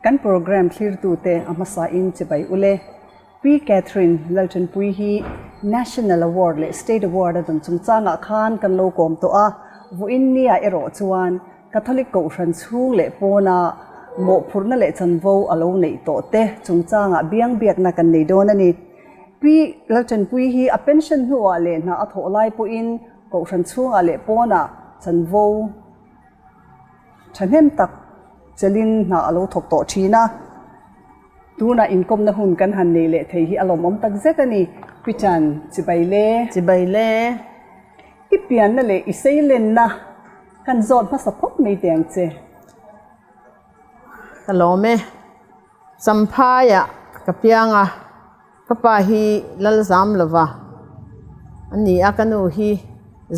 Kan programme thlirtute a hmasain chibai ule. Pi Catherine Lalṭanpuii hi National Award leh State Award a dawn chungchangah khan kan lo kawm tawh a, vawiin nia erawh chuan Catholic Kohhran chhung leh pawna mawhphurhna leh chanvo a lo neih tawh te chungchangah biang biakna kan nei dawn a ni. Pi Lalṭanpuii hi a pension hnuah leh hna a thawh lai pawhin Kohhran chhungah leh pawnah chanvo Thahnem tak chelin hna a lo thawk tawh thin a, tunah inkawmna hun kan han nei leh thei hi a lawmawm tak zet a ni. Pichan, Chibai le. Chibai le. I pianna leh i seilenna kan zawt hmasa phawt mai teh ang che. Ka lawm e. Champhaiah ka piang a. Ka pa hi Lalzamlova a ni a, ka nu hi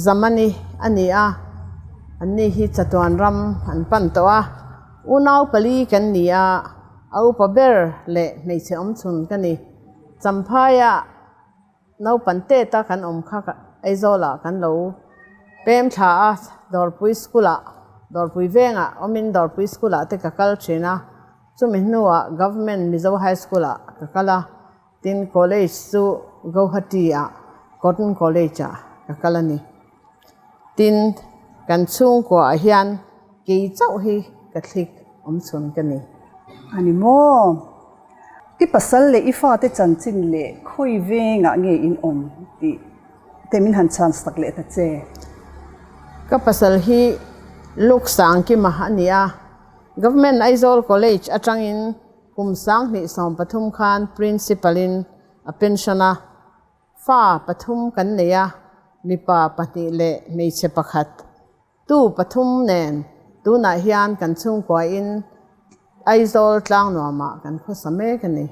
Zamani a ni a, anni hi chatuan ram an pan tawh a, unau pali kan ni a, a upa ber leh hmeichhe awmchhun ka ni. Champhaia naupang teta kan awm kha Aizawlah kan lo pem thla a, Dawrpui School-ah, Dawrpui vengah awmin Dawrpui School-ah te ka kal thin a. Chumi hnuah Government Mizo High School-ah ka kal a, tin College chu Guwahati-ah Cotton College-ah ka kal a ni. Tin, kan chhungkuaah hian kei chauh hi Catholic awmchhun ka ni. A ni maw? I pasal leh i fate chanchin leh khawi vengah nge in awm tih te min han chance tak leh ta che. Ka pasal hi Luke Sangkima a ni a. Government Aizawl College atangin kum 2013 khan Principal in a pension a, fa pathum kan nei a, mipa pahnih leh hmeichhe pakhat, tu pathum nen tunah hian kan chhungkuain Aizawl tlangnuamah kan khawsa mek a ni.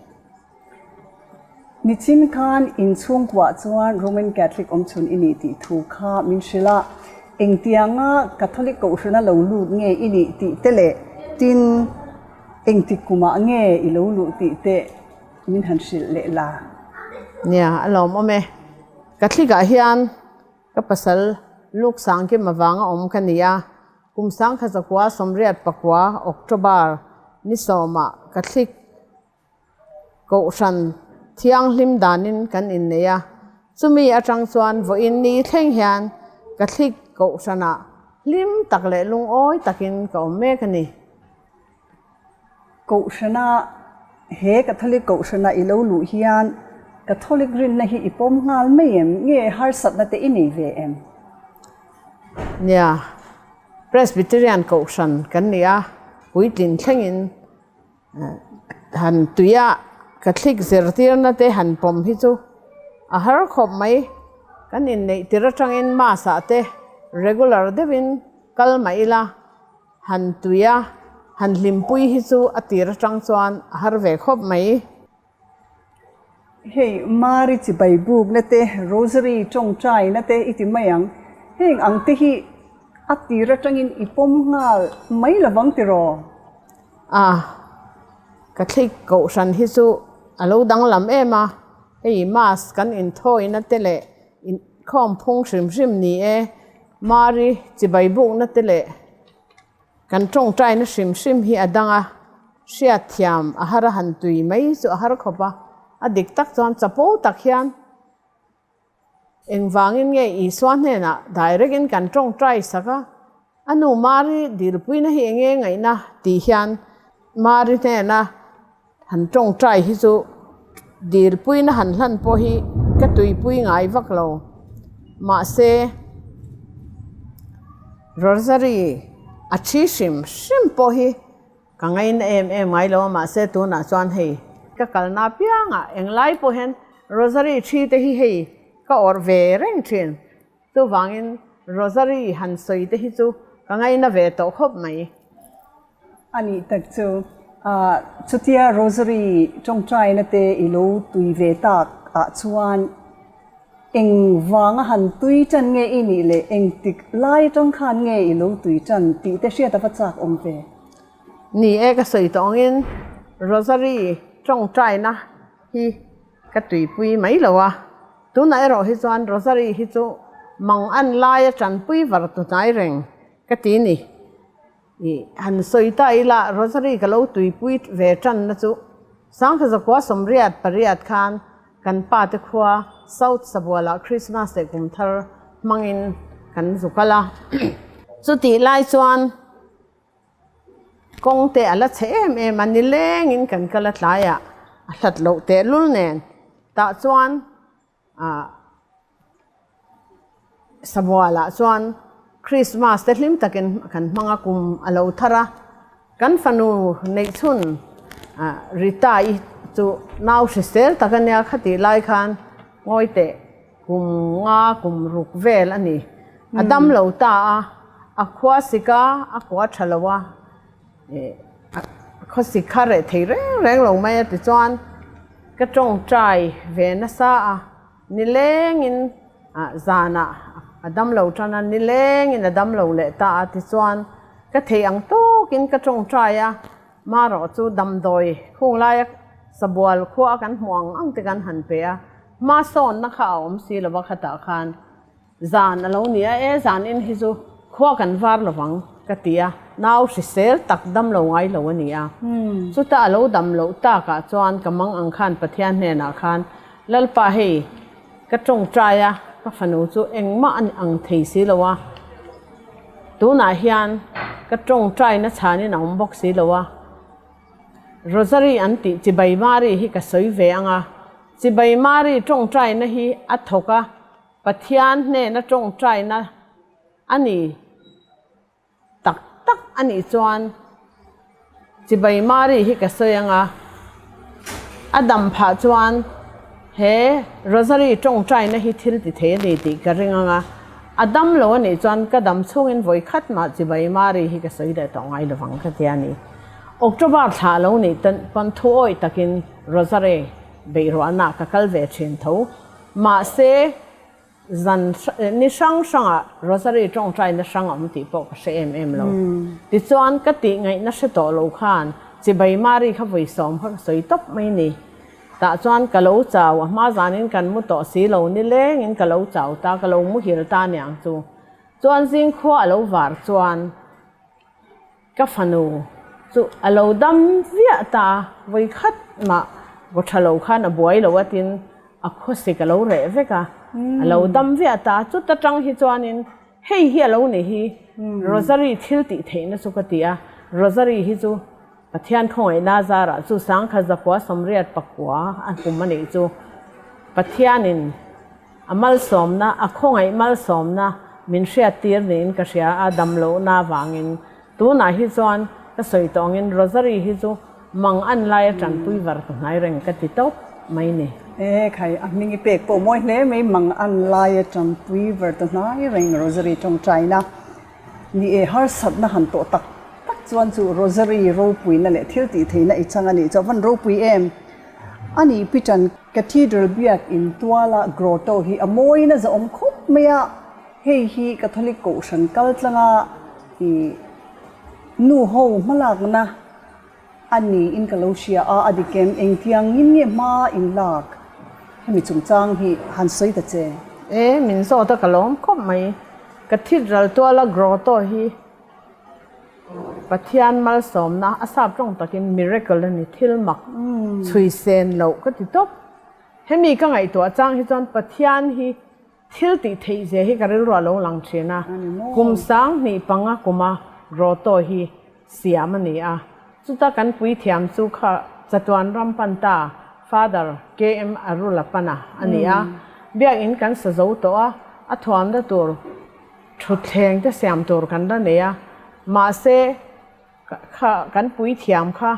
Nichin khan in chhungkuah chuan Roman Catholic awmchhun i nih tih thu kha min hrilh a, engtianga Catholic kohhrana lo lut nge i nih tih te leh tin engtik kumah nge i lo luh tih te min han hrilh leh la. Nia, a lawmawm e. Catholic ah hian ka pasal Luke Sangkim avanga awm ka ni a, kum 1989 October ni sawmah Catholic Kohhran thianghlim danin kan innei a, chumi atang chuan vawiin ni thleng hian Catholic Kohhranah hlim tak leh lungawi takin ka awm mek a ni. Kohhrana, He Catholic Kohhrana i lo luh hian Catholic rinna hi i pawm nghal mai em? Nge harsatna te i nei ve em? Nia, Presbyterian Kohhran kan ni a, puitlin thlengin Han tuia Catholic zirtirna te han pawm hi chu a har khawp mai. Kan inneih tir atangin Mass ah te regular deuhin kal mah ila han tuia han hlimpui hi chu a tir atang chuan a har ve khawp mai. Hei Mari chibai bukna te, Rosary tawngtaina te i ti mai ang. Heng ang te hi a tir atangin i pawm nghal mai lovang tiraw? A, Catholic kohhran hi chu a lo danglam em a, hei Mass kan inthawina te leh inkhawm phung hrim hrim ni e, Mari chibai bukna te leh kan tawngtaina hrim hrim hi a dang a, hriatthiam a har a han tui mai chu a har khawp a, a dik tak chuan chapo tak hian Engvangin nge Isua hnenah direct in kan tawngtai sak a, a nu Mari dilpuina hi enge ngaihna tih hian Mari hnena han tawngtai hi chu dilpuina han hlan pawh hi ka tuipui ngai vak lo. Mahse, Rosary a thi hrim hrim pawh hi Ka ngaina em em ngai lo a, mahse tunah chuan hei ka kalna apiangah englai pawh hian Rosary thi te hi hei ka awrh ve reng thin. Chuvangin Rosary han sawi te hi chu ka ngaina ve tawh khawp mai. A nih tak chu, chutia Rosary tawngtaina te i lo tui ve tak ah chuan Eng vanga han tui tan nge i nih leh engtik lai atang khan nge i lo tui tan tih te hriat a va chak awm ve. Ni e, ka sawi tawh angin Rosary tawngtaina hi ka tuipui mai lo a, tunah erawh hi chuan Rosary hi chu mang an laia tanpui var tu hnai reng ka ti ni. I han sawi ta ila, Rosary ka lo tuipui ve tanna chu Sangthazakua 88 khan kan pa te khua South Sabualah Christmas leh kum thar hmangin kan zu kal a. Chutih lai chuan kawng te a la chhe em em a, nilengin kan kal a tlaiah a hlat loh tehlul nen tah chuan Ah Sabualah chuan Christmas te hlim takin kan hmang a, kum a lo thar a, kan fanu neihchhun ah Rita i chu nau hrisel tak a nia khatih lai khan ngawi teh kum nga kum ruk vel a ni. A dam lo ta a, a khua sik a, a kua tha lo a, eh a khawsik kha reh thei reng reng lo mai a tichuan Ka tawngtai ve nasa a, nilengin zanah a damlo tan a, nilengin a damlo leh ta a tichuan ka thei ang tawkin ka tawngtai a, marawh chu damdawi khung laia sabual khua kan hmuh ang ang te kan han pe a, hmasawnna kha a awm si lova khatah khan. Zan a lo ni a, e zan in hi chu khua kan var lovang ka ti a, nau hrisel tak dam lo ngai lo a ni a. Chuta a lo dam loh takah chuan ka mang ang khan Pathian hnenah khan, Lalpa hei ka tawngtai a, ka fanu chu engmah a ang thei si lo a, tunah hian ka tawngtaina chhanin a awm bawk si lo a, Rosary an tih Chibai Mari hi ka sawi ve ang a, Chibai Mari tawngtaina hi a thawk a, Pathian hnena tawngtaina a ni tak tak a nih chuan Chibai Mari hi ka sawi ang a, a dam phah chuan he Rosary tawngtaina hi thil ti thei a ni tih ka ring ang a, a dam lo a nih chuan ka dam chhungin vawi khat mah Chibai Mari hi ka sawi leh tawh ngai lovang ka ti a ni. October thla lo nih pawn thu awih takin Rosary beihruahna ka kal ve thin tho. Mahse, zan ni hrang hrangah Rosary tawngtaina hrang a awm tih pawh ka hre em em lo. Tichuan, ka tih ngaihna hre tawh lo khan Chibai Mari kha vawi sawm kha ka sawi tawp mai ni. Tah chuan ka lo chau, a hma zanin kan mu tawh si lo, nilengin ka lo chau ta, ka lo muhil ta aniang chu. Chuan zingkhua a lo var chuan. Ka fanu chu a lo dam viah ta a, vawi khat mah vaw tha lo khan a buai lo a tin a khawsik a lo reh vek a, a lo dam viah ta a, chuta tang hi chuanin hei hi a lo ni hi Rosary thil tih theihna chu ka ti a, Rosary hi chu Pathian khawngaihna zarah chu sangkha zakua 89 a kum a nih chu Pathianin A malsawmna, a khawngaih malsawmna min hriattir niin ka hria a, damlohna avangin. Tunah hi chuan ka sawi tawh angin Rosary hi chu mang an laia tanpui var ka hnai reng ka ti tawp mai ni. E khai, a hming i pek pawh mawi hle mai, mang an laia tanpui var ta hnai reng Rosary tawngtaina ni e, harsatna han tawh tak tak chuan chu Rosary ropuina leh thil tih theihna i chang a nih chu a van ropui em. A nih Pitan Cathedral biak in tuala grotto hi a mawiin a zahawm khawp mai a, hei hi Catholic kohhran kal tlanga ih nu ho hmalakna a niin ka lo hria a, a dik em? Engtiangin nge hma in lak? Hemi chungchang hi han sawi ta che. E, min zawt a ka lawm khawp mai. Cathedral tuala grotto hi. Pathian malsawmna a sap tawng takin miracle a ni, thil mak chhui sen loh ka ti tawp. Hemi ka ngaihtuah chang hi chuan Pathian hi thil tih theih zia hi ka rilru a lo lang thin a, kum 2005 kuma grotto hi siam a ni a, chuta kan puithiam chu kha chatuan ram pan ta Father KM Arula pana a ni a, biakin kan sa zo tawh a, a thuamna tur Thutthleng te siam tur kan la nei a, mahse kha kan puithiam kha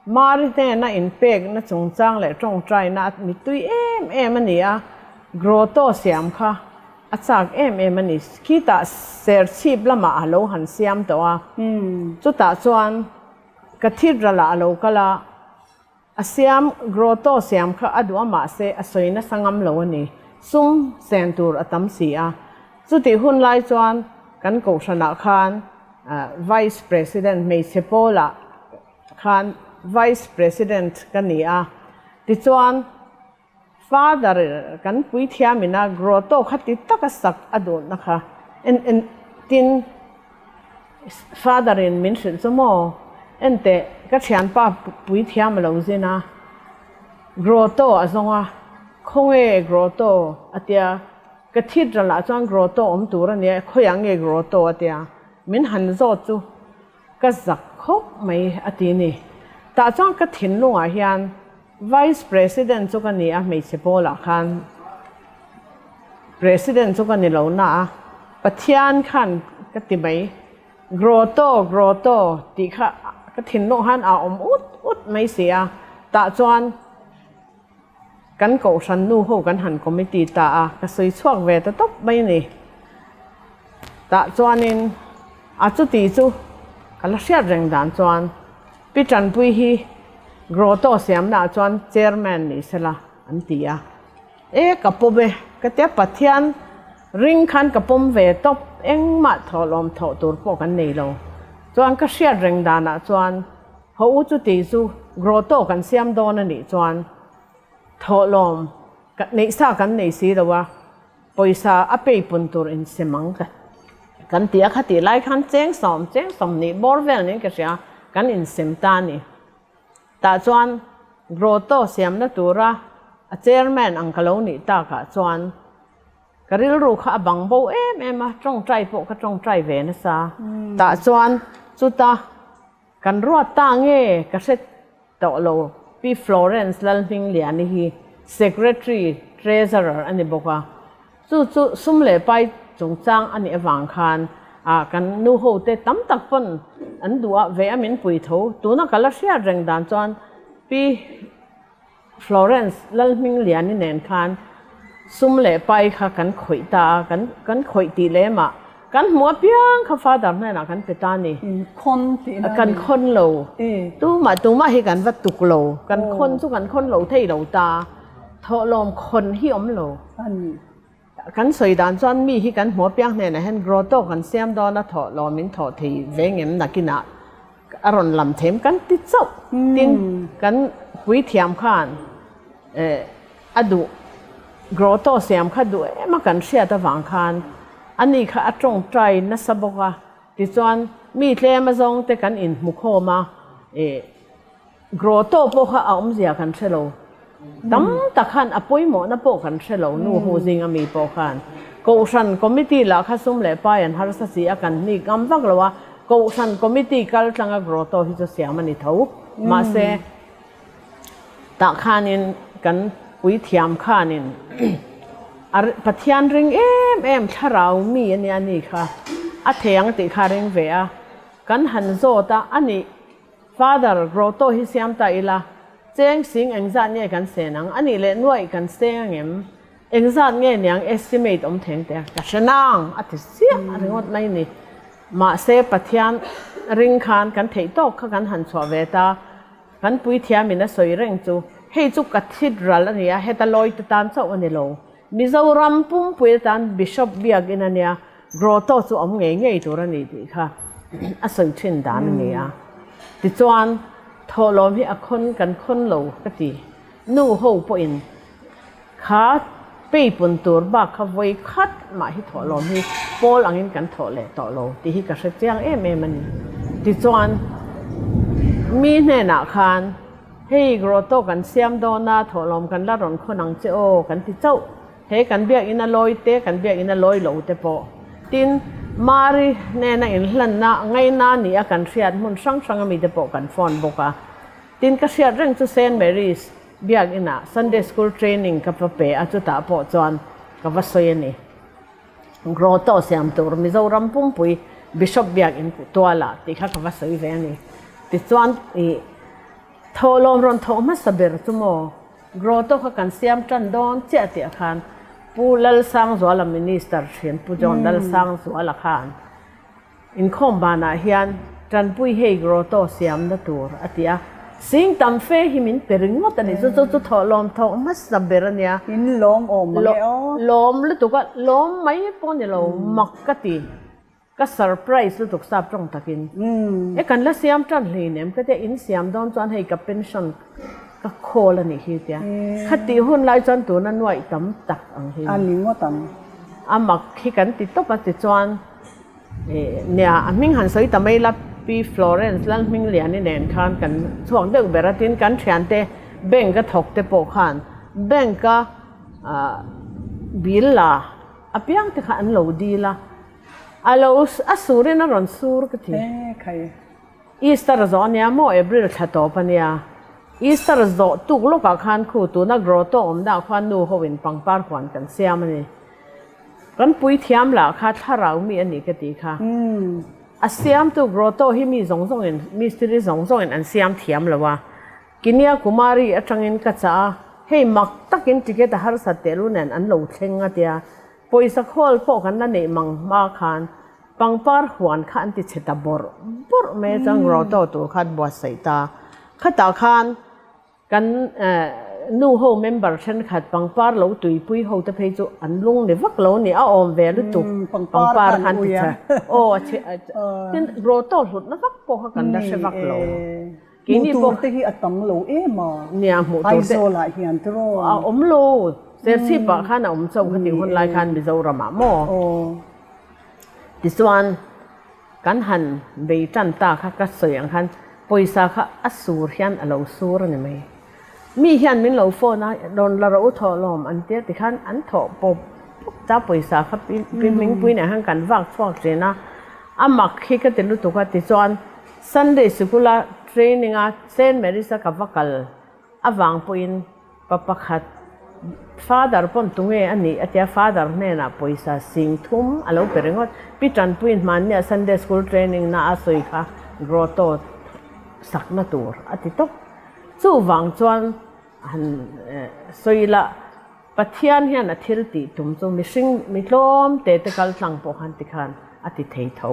Mari hnena inpekna chungchang leh tawngtaina a mittui em em a ni a, grotto siam kha a chak em em a ni. Khitah serchhip lamah a lo han siam tawh a, chutah chuan cathedral ah a lo kal a, A siam, grotto siam kha a duh a mahse a sawi nasa ngam lo a ni. Sum sen tur a tam si a. Chutih hun lai chuan kan kohhranah khan Vice President hmeichhe pawlah khan Vice President ka ni a. Tichuan Father kan puithiam ina grotto kha ti taka sak a duhna kha en en tin. Father in min hrilh chu maw? Enteh, ka thianpa puithiam a lo zin a, Grotto a zawng a, khawnge Grotto a tia, Cathedral ah chuan Grotto awm tur a nia, khawiah nge Grotto a tia, min han zawt chu ka zak khawp mai a ti ni. Tah chuan ka thinlungah hian Vice President chu ka ni a, hmeichhe pawlah khan President chu ka ni lo na a, Pathian khan ka ti mai, Grotto, Grotto tih kha ka thinlung khan a awm ut ut mai si a, tah chuan kan kohhran nu ho kan han committee ta a, ka sawi chhuak ve ta tawp mai ni. Tah chuanin a chuti chu ka la hriat reng dan chuan Pi Tanpui hi Grotto siamnaah chuan Chairman ni sela an ti a. E ka pawm e, ka tia Pathian ring khan ka pawm ve tawp, engmah thawhlawm thawh tur pawh kan nei lo. Chuan ka hriat reng danah chuan ho u chuti chu Grotto kan siam dawn a nih chuan thawhlawm neih sa kan nei si lo a, Pawisa a peipun tur insem ang ka kan ti a, khatih lai khan chengsawm chengsawm nih bawr vel niin ka hria, kan insem ta a ni. Tah chuan Grotto siamna tura a chairman ang ka lo nih takah chuan ka rilru kha a bang bo em em a, tawngtai pawh ka tawngtai ve nasa. Tah chuan chuta kan ruat ta nge ka hre Tawh lo, Pi Florence Lalhmingliani hi Secretary, Treasurer a ni bawk a. Chu chu sum leh pai chungchang a nih avang khan ah kan nu ho te tam tak pawn an duh a, ve a min pui tho. Tuna ka la hriat reng dan chuan Pi Florence Lalhmingliani nen khan sum leh pai kha kan khawih ta a, kan kan khawih tih lem ah kan hmuh apiang kha father hnenah kan pe ta a ni. In khawn tih na a ni. Kan khawn lo. Tumah tumah hi kan va tuk lo. Kan khawn chu kan khawn lo thei lo ta. Thawhlawm khawn hi awm lo. A ni. Kan sawi dan chuan mi hi kan hmuh apiang hnenah hian grotto kan siam dawn a thawhlawm in thawh thei ve ngem nakinah a rawn lam them kan ti chauh. Tin, kan puithiam khan a duh grotto siam kha duh em a kan hriat avang khan ani kha a tawngtai nasa bawk a. Tichuan mi tlem azawng te kan inhmukhawm a. Grotto pawh kha a awmzia kan hre lo. Tam tak khan a pawimawhna pawh kan hre lo, nu hu zinga mi pawh khan. Kohhran committee lah kha sum leh pai an harsa si a, kan hnik ngam vak lo a. Kohhran committee kal tlanga grotto hi chu siam a ni tho. Mahse, tah khanin kan puithiam khanin a Pathian ring em em thlarau mi a nia ni kha a thei ang tih kha a ring ve a. Kan han zawt a, a nih. Father, Grotto hi siam ta ila, cheng sing engzat nge kan sen ang? Anih leh nuaih kan seng angem? Engzat nge niang estimate awm theng teh a? Ka hre nang! A ti chiah ringawt mai ni. Mahse, Pathian ring khan kan theih tawk kha kan han chhuah ve ta. Kan puithiamin a sawi reng chu, hei chu cathedral a ni a, heta lawi te tan chauh a ni lo. Mizoram pumpui atan Bishop biakin a nia, Grotto chu awm ngei ngei tur a ni tih kha a sawi thin dan a ni a. Tichuan, thawhlawm hi a khawn kan khawn lo ka ti. Nu ho pawhin kha peipun tur bak kha vawi khat mah hi thawhlawm hi pawl angin kan thawh leh tawh lo tih hi ka hre chiang em em a ni. Tichuan, mi hnenah khan Hei grotto kan siam dawn a, thawhlawm kan la rawn khawn ang che aw kan ti chauh. He kan biakinn a lawi te, kan biakinn a lawi lo te pawh. Tin, Mari hnena inhlanna ngaina ni a kan hriat hmun hrang hrang ami te pawh kan phone bawk a. Tin, ka hriat reng chu Saint Mary's biakinn ah Sunday School training ka va pe a, chutah pawh chuan ka va sawi a ni. Grotto siam tur Mizoram pumpui Bishop biakinn tualah tih kha ka va sawi ve a ni. Tichuan ih Thawhlawm rawn thawh hmasa ber chu maw? Grotto kha kan siam tan dawn chiah tih ah khan Pu Lalsangzuala Minister thian Pu John Lalsangzuala khan inkhawm banah hian tanpui hei grotto siamna tur a ti a, sing tam fe hi min pe ringawt a ni. Chu chu chu thawhlawm thawh hmasa ber a nia. In lawm awm ang e aw. Lawm lutuk a, lawm mai pawh ni lo, mak ka ti. Ka surprise lutuk sap tawng takin. E kan la siam tan hlei nem ka tia in siam dawn chuan hei ka pension ka call a nih hi tia. Khatih hun lai chuan tuna nuaih tam tak ang hi. A ni ngawt ang. A mak hi kan ti tawp a tichuan. Nia, a hming han sawi ta mai la, Pi Florence Lalhmingliani nen khan kan chhuak deuh ber a, tin kan thiante bank a thawk te pawh khan bank a bill la apiang te kha an lo dil a, a lo a surin a rawn sur ka ti. Easter zawh a nia maw April thla tawp a nia, Easter zawh tuk lawkah khan khu tuna grotto awmna ah khuan nu ho in pangpar huan kan siam a ni. Kan puithiam lah kha thlarau mi a ni ka tih kha. A siamtu grotto hi mi zawng zawng in mistiri zawng zawng in an siam thiam lo a. Kinia Kumari atangin ka chah a, hei mak takin ticket a harsat tehlul nen an lo thleng a tia. Pawisa khawl pawh kan la neih mang hma khan Pangpar huan kha an ti chhe ta bawrh bawrh mai a, chuan grotto tur kha an buatsaih ta. Khatah khan kan nu ho member thenkhat pangpar lo tuipui ho te phei chu an lung ni vak lo a ni, a awm ve lutuk pangpar kha an ti chhe. Aw a chhe tin grotto hlutna vak pawh kha kan la hre vak lo. Keini pawh. Hmuh tur te hi a tam lo em a? Nia, hmuh tur te. Aizawl ah hian tiraw? A awm lo. Serchhip ah khan a awm chauh kha tih hun lai khan Mizoram ah maw? Aw. Tichuan, kan han bei tan ta kha ka sawi ang khan pawisa kha a sur hian a lo sur a ni mai. Mi hian min lo phone a, rawn la rawh u thawh lawm an tia tikhan an thawh pawp pawp ta pawisa kha pi hmingpui nen khan kan vak chhuak thin a, a mak hi ka ti lutuk a tichuan Sunday sikula training a Saint Mary's a ka va kal avang pawhin pa pakhat Father pawn tunge a nih a tia Father hnenah pawisa sing thum a lo pe ringawt. Pi Tanpuiin hmannia Sunday school training na a sawi kha grotto sakna tur a ti tawp. Chuvang chuan han sawi ila Pathian hian a thil tih tum chu mihring mi tlawm te te kal tlang pawh khan tikhan a ti thei tho.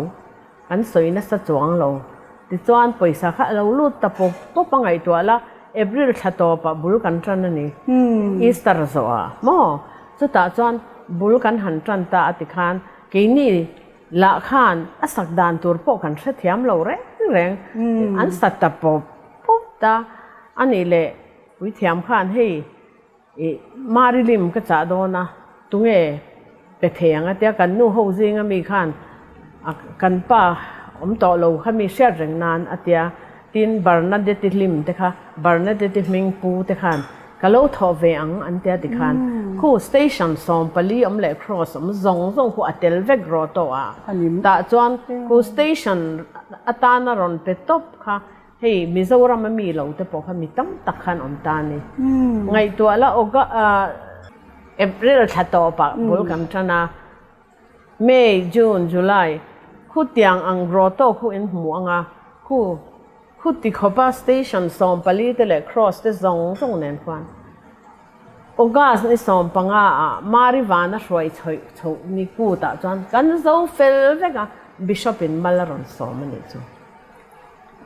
Kan sawi nasa chuang lo. Tichuan pawisa kha a lo lut ta pawp pawp a ngaihtuah la, April thla tawpah bul kan tan a ni. Easter zawhah maw? Chutah chuan bul kan han tan ta a tikhan keini lah khan a sak dan tur pawh kan hrethiam lo reng reng. An sa ta pawp pawp ta a nih leh puithiam khan hei Ih, Mari lim ka chah dawn a, tunge pe thei ang a tia kan nu ho zinga mi khan a kan pa awm tawh lo kha mi hriat reng nan a tia, tin Bernadette lim te kha Bernadette hming pu te khan ka lo thawh ve ang an tia tikhan khu station 14 awm leh cross awm zawng zawng khu a tel vek rawh tawh a, tah chuan khu station atana rawn pe tawp kha Hei Mizoram a mi lo te pawh kha mi tam tak khan awm ta a ni. Ngaihtuah la August April thla tawpah bul kan tan a, May, June, July khu tiang ang grotto khu in hmu ang a, khu khu ti khawpa station 14 te leh cross te zawng zawng nen khuan August ni 15 ah Mari Vana hruai chhoih chhoh ni kutah chuan kan zo fel vek a, Bishop in mal a rawn sawm a nih chu.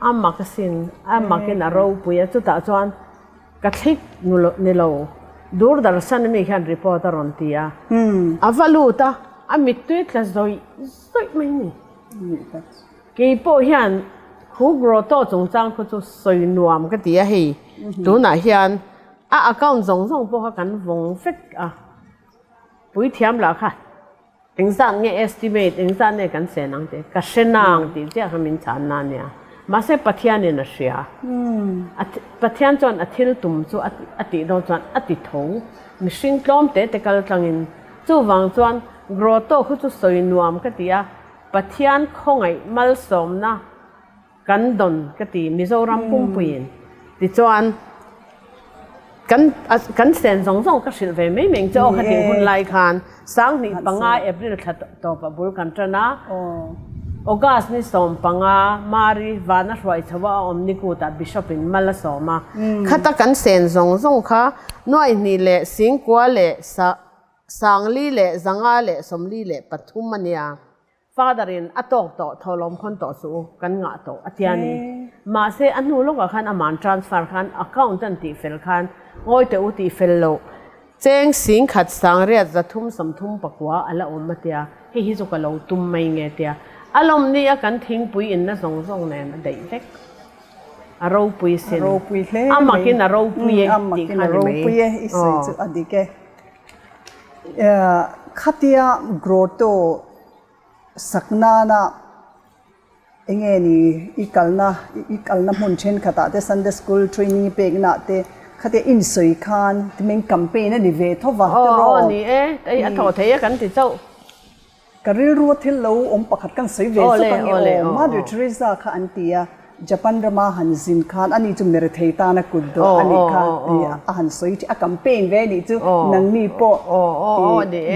A mak asin, a makin a ropui a, chutah chuan ka thlik ni lo, Doordarshan ami hian report a rawn ti a, a va lut a, a mittui tla zawih zawih mai a ni. Kei pawh hian khu grotto chungchang khu chu sawi nuam ka ti a, hei tunah hian a account zawng zawng pawh kha kan vawng vek a, puithiam lah kha. Engzat nge estimate, engzat nge kan sen ang tih ka hre nang tih chiah kha min chhan na nia. Mahse Pathianin a hria. Pathian chuan a thil tum chu a tih dawn chuan a ti tho. Mihring tlawm te te kal tlangin. Chuvang chuan grotto khu chu sawi nuam ka ti a, Pathian khawngaih malsawmna Kan dawn ka ti Mizoram pumpuiin tichuan kan kan sen zawng zawng ka hrilh ve mai mai che aw khatih hun lai khan 2005 April thla tawpah bul kan tan a, August ni 15 Mari vana hruai chho a awm ni kutah Bishop in mal a sawm a, khata kan sen zawng zawng kha nuaihnih leh singkua leh 4,543 a nia. Father in a tawk tawh, thawhlawm khawn tawh suh u, kan ngah tawh a tia ni. Mahse a hnu lawkah khan aman transfer khan account an tih fel khan ngawi teh u tih fel loh cheng 1,839 a la awm a tia, hei hi chu ka lo tum mai nge tia. A lawm ni a kan thingpui inna zawng zawng nen a daih vek. A ropui sin. A ropui hle mai. A makin a ropui e tih kha ni mai. A makin a ropui e i sawi chu a dik e. Khatia grotto. sak nana enge ni i kalna i kalna hmun thenkhatah te Sunday School training i peknaah te khatia insawi khan timain campaign a ni ve tho va tiraw? Aw ni e, hei a thawh thei e kan ti chauh. Ka rilrua thil lo awm pakhat kan sawi ve zuk ang e aw. Mother Teresa kha an ti a, Japan rama han zin khan ani chu mirethei tana kut dawh a nih kha a han sawi thin, a campaign ve a nih chu nangni pawh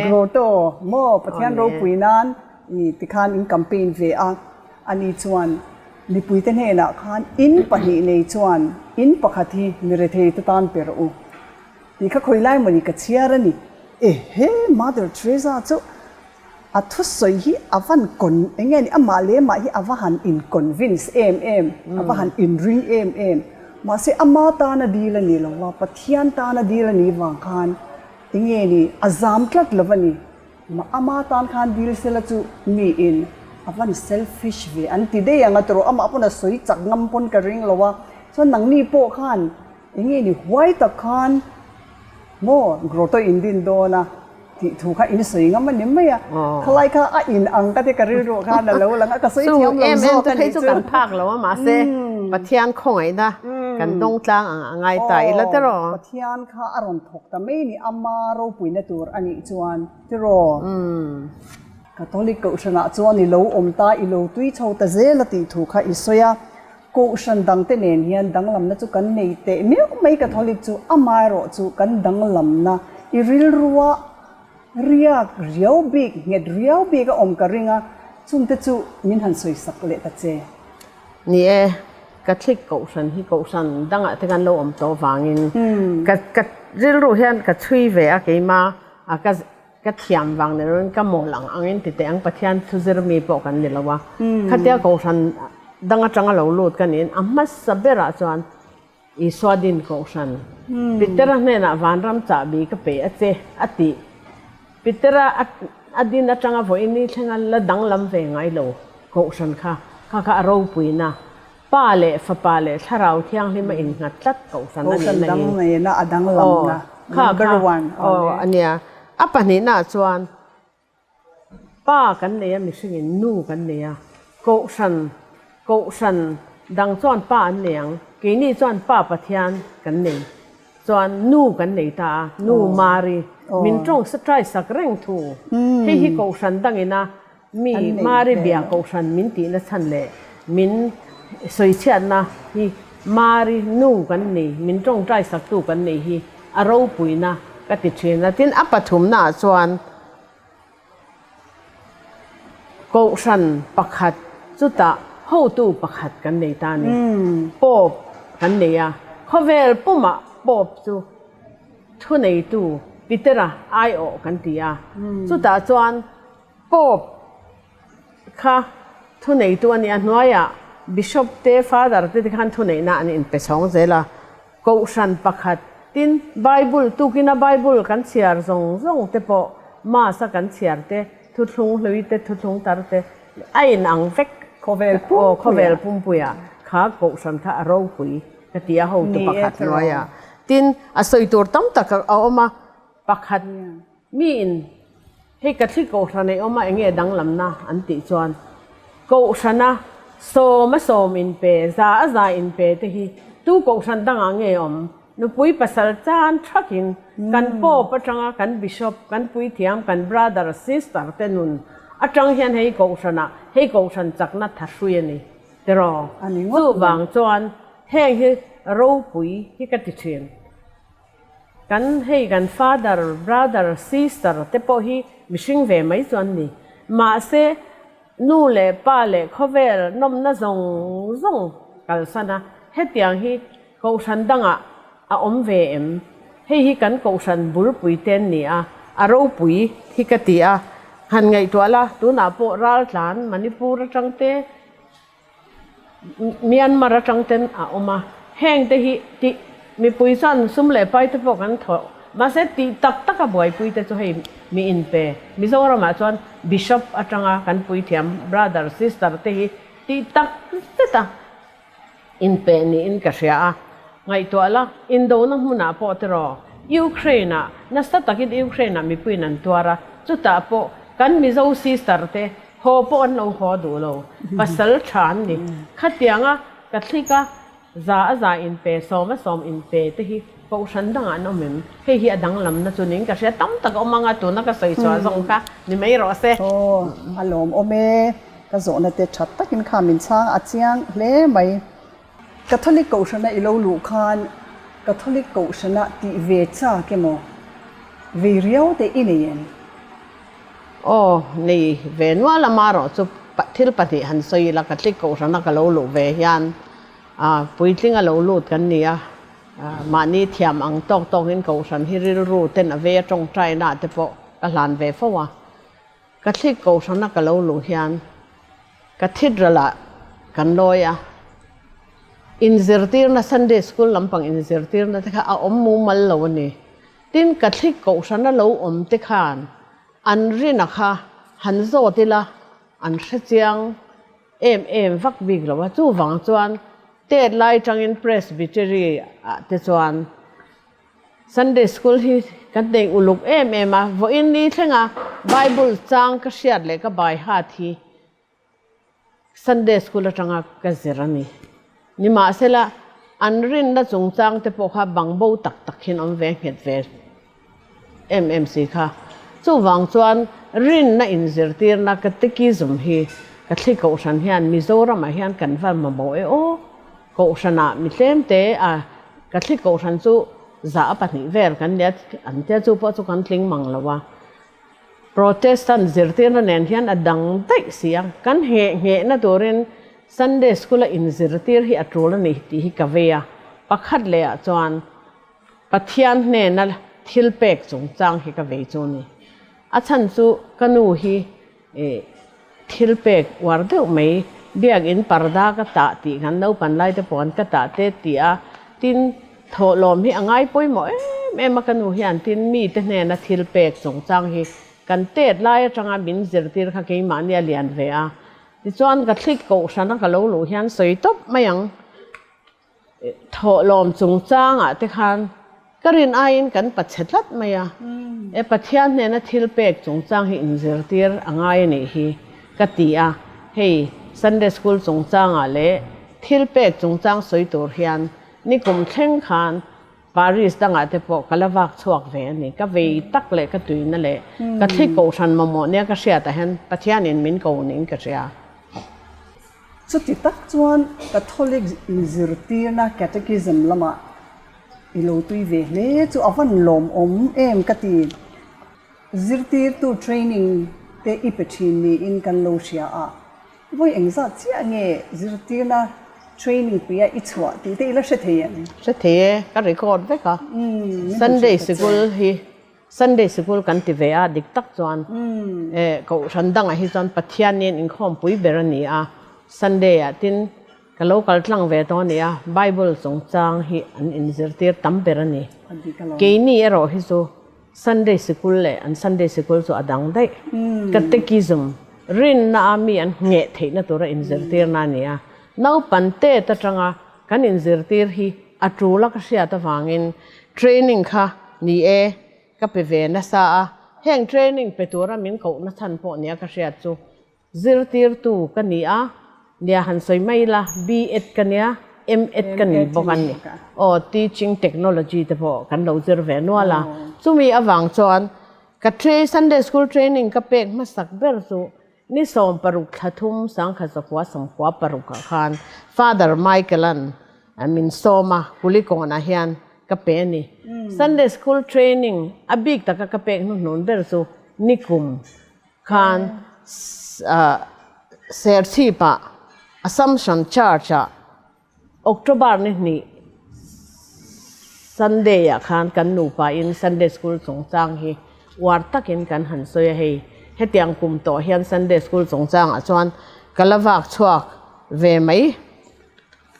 grotto maw Pathian ropui nan tikhan in campaign ve a, ani chuan mipuite hnenah khan in pahnih nei chuan in pakhat hi mirethei te tan pe rawh u. Tih kha khawi lai mawni ka chhiar a ni. Ehe, Mother Teresa chu a thusawi hi a van con eng nge ni amah leh amah hi a va han in convince em em, a va han inring em em. Mahse ama tana dil a ni lo va, Pathian tana dil a nih vang khan eng nge ni a zam tlat lo a ni. Ama tan khan dil sela chu miin a van selfish ve an ti daih ang a tawrh amah pawn a sawi chak ngam pawn ka ring lo a, chuan nangni pawh khan Enge ni huai tak khan maw grotto in din dawn a tih thu kha in sawi ngam a ni mai a, khalai kha a in ang ka ti ka rilru khan a lo lang a, ka sawi thiam lo zawk a nih chu. Chu em em chu phei chu kan phak lo a mahse Pathian khawngaihna kan dawng tlang ang a ngai ta ila tiraw. Pathian kha a rawn thawk ta mai ni ama ropuina tur a nih chuan tiraw. Catholic kohhranah chuan i lo awm ta i lo tui chho ta zel a tih thu kha i sawi a. Kohhran dangte nen hian danglamna chu kan nei teh meuh mai Catholic chu amaherawhchu kan danglamna i rilrua riak riau bik, nghet riau bik a awm ka ring a, chungte chu min han sawisak leh ta che. Ni e, Catholic kohhran hi kohhran dangah te kan lo awm tawh vangin ka ka rilru hian ka chhui ve a keima a ka Ka thiam vang ni loin ka mawl ang angin ti teh ang Pathian thu zir mi pawh kan ni lo a. Khatia Kohhran dang atanga lo lut ka niin a hmasa berah chuan Isua din Kohhran Petera hnenah vanram chahbi ka pe a che a tih. Petera a din atanga vawiin ni thlenga la danglam ve ngai lo Kohhran kha kha kha a ropuina Pa leh Fapa leh Thlarau Thianghlima innghat tlat Kohhran a nihna in. Kohhran dang nena a danglamna number one aw a nia. A pahnihnaah chuan Pa kan nei a mihringin Nu kan nei a, Kohhran Kohhran dang chuan Pa an nei ang, keini chuan Pa Pathian kan nei chuan Nu kan nei ta a, Nu Mari min tawng try sak reng thu. Hei hi Kohhran dangina Mi Mari bia kohhran min tihna chhan leh min sawichhiatna hi Mari nu kan ni, min tawngtai saktu kan nei hi a ropuina ka ti thin a. Tin, a pathumnaah chuan kohhran pakhat chutah hotu pakhat kan nei ta a ni. Pope kan nei a, khawvel pumah Pope chu thuneitu Petera aiawh kan ti a, chutah chuan Pope kha thuneitu a nih a hnuaiah Bishop te, Father te te khan thuneihna an inpe chhawng zel a. Kohhran pakhat tin Bible tukina Bible kan chhiar zawng zawng te pawh Mass a kan chhiar te, thuthlung hlui te, thuthlung tar te a inang vek. Khawvel pumpuia. Khawvel pumpuia kha kohhran kha a ropui ka ti a hotu pakhat hnuaiah. Tin, a sawi tur tam tak a awm a, pakhat miin Hei Catholic Kohhran ei awm a enge danglamna an tih chuan Kohhrana sawm a sawm inpe, za a za inpe te hi tu Kohhran dangah nge awm? Nupui pasal chan thakin kan Pope atanga kan Bishop, kan Puithiam, kan Brother, Sister te nun atang hian hei Kohhranah hei Kohhran chakna thahrui a ni tiraw? Chuvang chuan heng hi ropui hi ka ti thin. Kan hei kan father, brother, sister te pawh hi mihring ve mai chu an ni. Mahse, nu leh pa leh khawvel nawmna zawng zawng kalsan a, hetiang hi kohhran dangah a awm ve em? Hei hi kan kohhran bulpui te an ni a, a ropui hi ka ti a. Han ngaihtuah la, tunah pawh raltlan Manipur atang te, Myanmar atang ten a awm a, heng te hi tih mipui chuan sum leh pai te pawh kan thawh mahse tih tak tak a buaipui te chu hei mi inpe Mizoramah chuan Bishop atanga kan puithiam brother sister te hi tih tak zet a inpe niin ka hria a, ngaihtuah la indona hmunah pawh tiraw Ukraine ah nasa takin Ukraine ah mipuiin an tuar a, chutah pawh kan Mizo sister te. Haw pawh an lo haw duh lo. Pasal tha an ni. Khatianga Catholic a za a za inpe, sawm a sawm inpe te hi Kohhran dangah an awm em? Hei hi a danglamna chu niin ka hria. Tam tak a awm anga tuna ka sawi chhuah zawng kha ni mai rawh se. Aw, a lawmawm e. Ka zawhna te that takin kha min chhang a chiang hle mai. Catholic Kohhrana i lo luh khan Catholic Kohhrana tih ve chak emaw vei riau te i nei em? Aw, nei ve nual a marawh chu thil pahnih han sawi ila Catholic Kohhrana ka lo luh ve hian puitling a lo lut kan ni a, mahni thiam ang tawk tawkin Kohhran hi rilru ten a vei a tawngtaina te pawh ka hlan ve fo a. Catholic Kohhrana ka lo luh hian Cathedral ah kan lawi a, inzirtirna Sunday School lampang inzirtirna te kha a awm mumal lo a ni. Tin, Catholic Kohhrana lo awm te khan an rina kha han zawt ila an hrechiang em em vak bik lo a, chuvang chuan tet lai tangin Presbytery ah te chuan Sunday School hi kan nei uluk em em a, vawiin ni thlenga Bible chang ka hriat leh ka bai hat hi Sunday School atanga ka zir a ni. Nimahsela, an rinna chungchang te pawh kha bang bo tak tak hian awm ve nghet ve em em si kha. Chuvang chuan rinna inzirtirna Catechism hi Catholic Kohhran hian Mizoramah hian kan va mamawh e aw. Kohhranah mi tlem te a Catholic Kohhran chu zah a pahnih vel kan nia an tia chu pawh chu kan tling mang lo a. Protestant zirtirna nen hian a dang daih si a, kan ngheh nghehna turin Sunday School a inzirtir hi a tul a ni tih hi ka vei a. Pakhat leh ah chuan Pathian hnena thil pek chungchang hi ka vei chu a ni. A chhan chu ka nu hi Thil pek uar deuh mai, biakinn parda ka tah tih kan naupan lai te pawh an ka tah te ti a, tin thawhlawm hi a ngai pawimawh em em a ka nu hian tin mite hnena thil pek chungchang hi kan tet lai atanga min zirtir kha keimahni a lian ve a, tichuan ka thlik kohhrana ka lo luh hian sawi tawp mai ang. Thawhlawm chungchangah te khan ka rin aiin kan pachhe tlat mai a, e Pathian hnena thil pek chungchang hi inzirtir a ngai a nih hi ka ti a, hei Sunday School chungchangah leh thil pek chungchang sawi tur hian nikum thleng khan Paris dangah te pawh ka la vak chhuak ve a ni, ka vei tak leh ka tuina leh ka thli kohhran mamawh nia ka hriatah hian Pathianin min ko niin ka hria. Chuti tak chuan Catholic inzirtirna Catechism lamah i lo tui ve hle chu a van lawmawm em ka ti. Zirtirtu training te i pe thin niin kan lo hria a, vawi engzat chiah nge zirtirna training puia i chhuah tih te i la hre thei em? Hre thei e, ka record vek a. Sunday sikul hi Sunday sikul kan ti ve a, dik tak chuan Kohhran dangah hi chuan Pathianin inkhawmpui ber a ni a, Sunday ah tin ka lo kal tlang ve tawh a ni a, Bible chungchang hi an inzirtir tam ber a ni. Keini erawh hi chu Sunday sikul leh an Sunday sikul chu a dang daih. Catechism, rinna a mi an ngheh theihna tura inzirtirna a ni a, naupan tet atanga kan inzirtir hi a tul a ka hriat avangin training kha ni e ka pe ve nasa a, heng training pe tura min kohna chhan pawh nia ka hriat chu zirtirtu ka ni a, nia han sawi mai ila B.Ed ka nia M.Ed ka ni bawk a ni, aw teaching technology te pawh kan lo zir ve nual a, chumi avang chuan ka Sunday school training ka pek hmasak ber chu Ni 16 thla thum sangkhat zakua sawmkua parukah khan Father Michael-a'n min sawm a, Kulikawnah hian ka pe a ni. Sunday School training a bik taka ka pek hnuhnun ber chu nikum khan Serchhipah Assumption Church-ah October ni hnih Sunday ah khan kan nupa in Sunday School chungchang hi uar takin kan han sawi a, hei hetiang kum tawh hian Sunday School chungchang ah chuan ka la vak chhuak ve mai.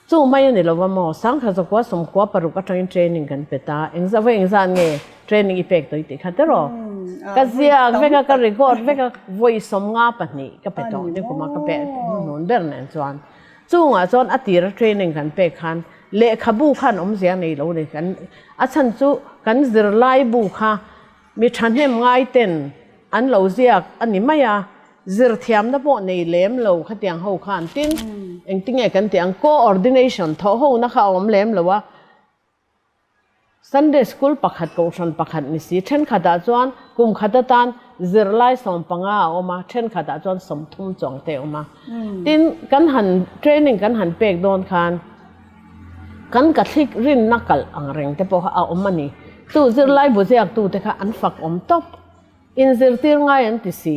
Chu mai a ni lo va maw, sangkhat zakua sawmkua paruk atangin training kan pe ta, engzah vawi engzah nge training i pek tawh i tih kha tiraw? Ka ziak vek a, ka record vek a, vawi 52 ka pe tawh nikum a ka pe hnuhnun ber nen chuan. Chungah chuan a tira training kan pek khan lehkhabu khan awmzia nei lo ni. Kan a chhan chu kan zirlai bu kha mi thahnem ngai ten an lo ziak a ni mai a. Zir thiamna pawh nei lem lo khatiang ho khan tin engtinge kan tih ang coordination thawh hona kha a awm lem lo a. Sunday School pakhat kohhran pakhat ni si thenkhatah chuan kum khat atan zirlai 15 a awm a, thenkhatah chuan 30 chuang te a awm a. Tin kan han training kan han pek dawn khan kan Catholic rinna kalh ang reng te pawh kha a awm a ni. Chu zirlai bu ziaktute kha an fak awm tawp. Inzirtir ngai an ti si,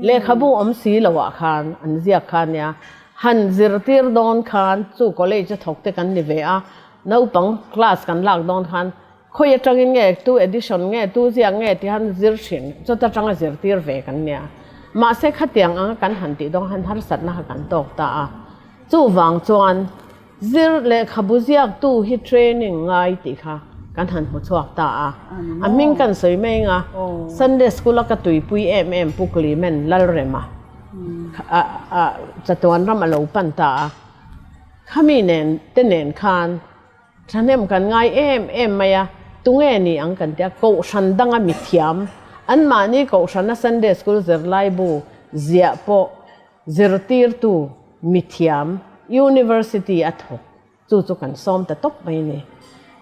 lehkhabu awm si lo ah khan an ziak kha ania. Han zirtir dawn khan chu college a thawk te kan ni ve a, naupang class kan lak dawn khan khawi atangin nge tu edition nge tu ziak nge ti han zir thin, chawt atanga zirtir ve kan nia. Mahse khatiang anga kan han tih dawn khan harsatna kha kan tawk ta a. Chuvang chuan. Zir lehkhabu ziaktu hi training ngai tih kha kan han hmu chhuak ta a. A hming kan sawi mai eng a, Sunday School a ka tuipui em em Pu Clement Lalrema chatuan ram a lo pan ta a. Khami nen te nen khan thahnem kan ngai em em mai a, tunge ni ang kan ti a, Kohhran danga mithiam anmahni Kohhrana Sunday School zirlaibu ziah pawh Zirtirtu, mithiam, University a thawk, chu chu kan sawm ta tawp mai a ni.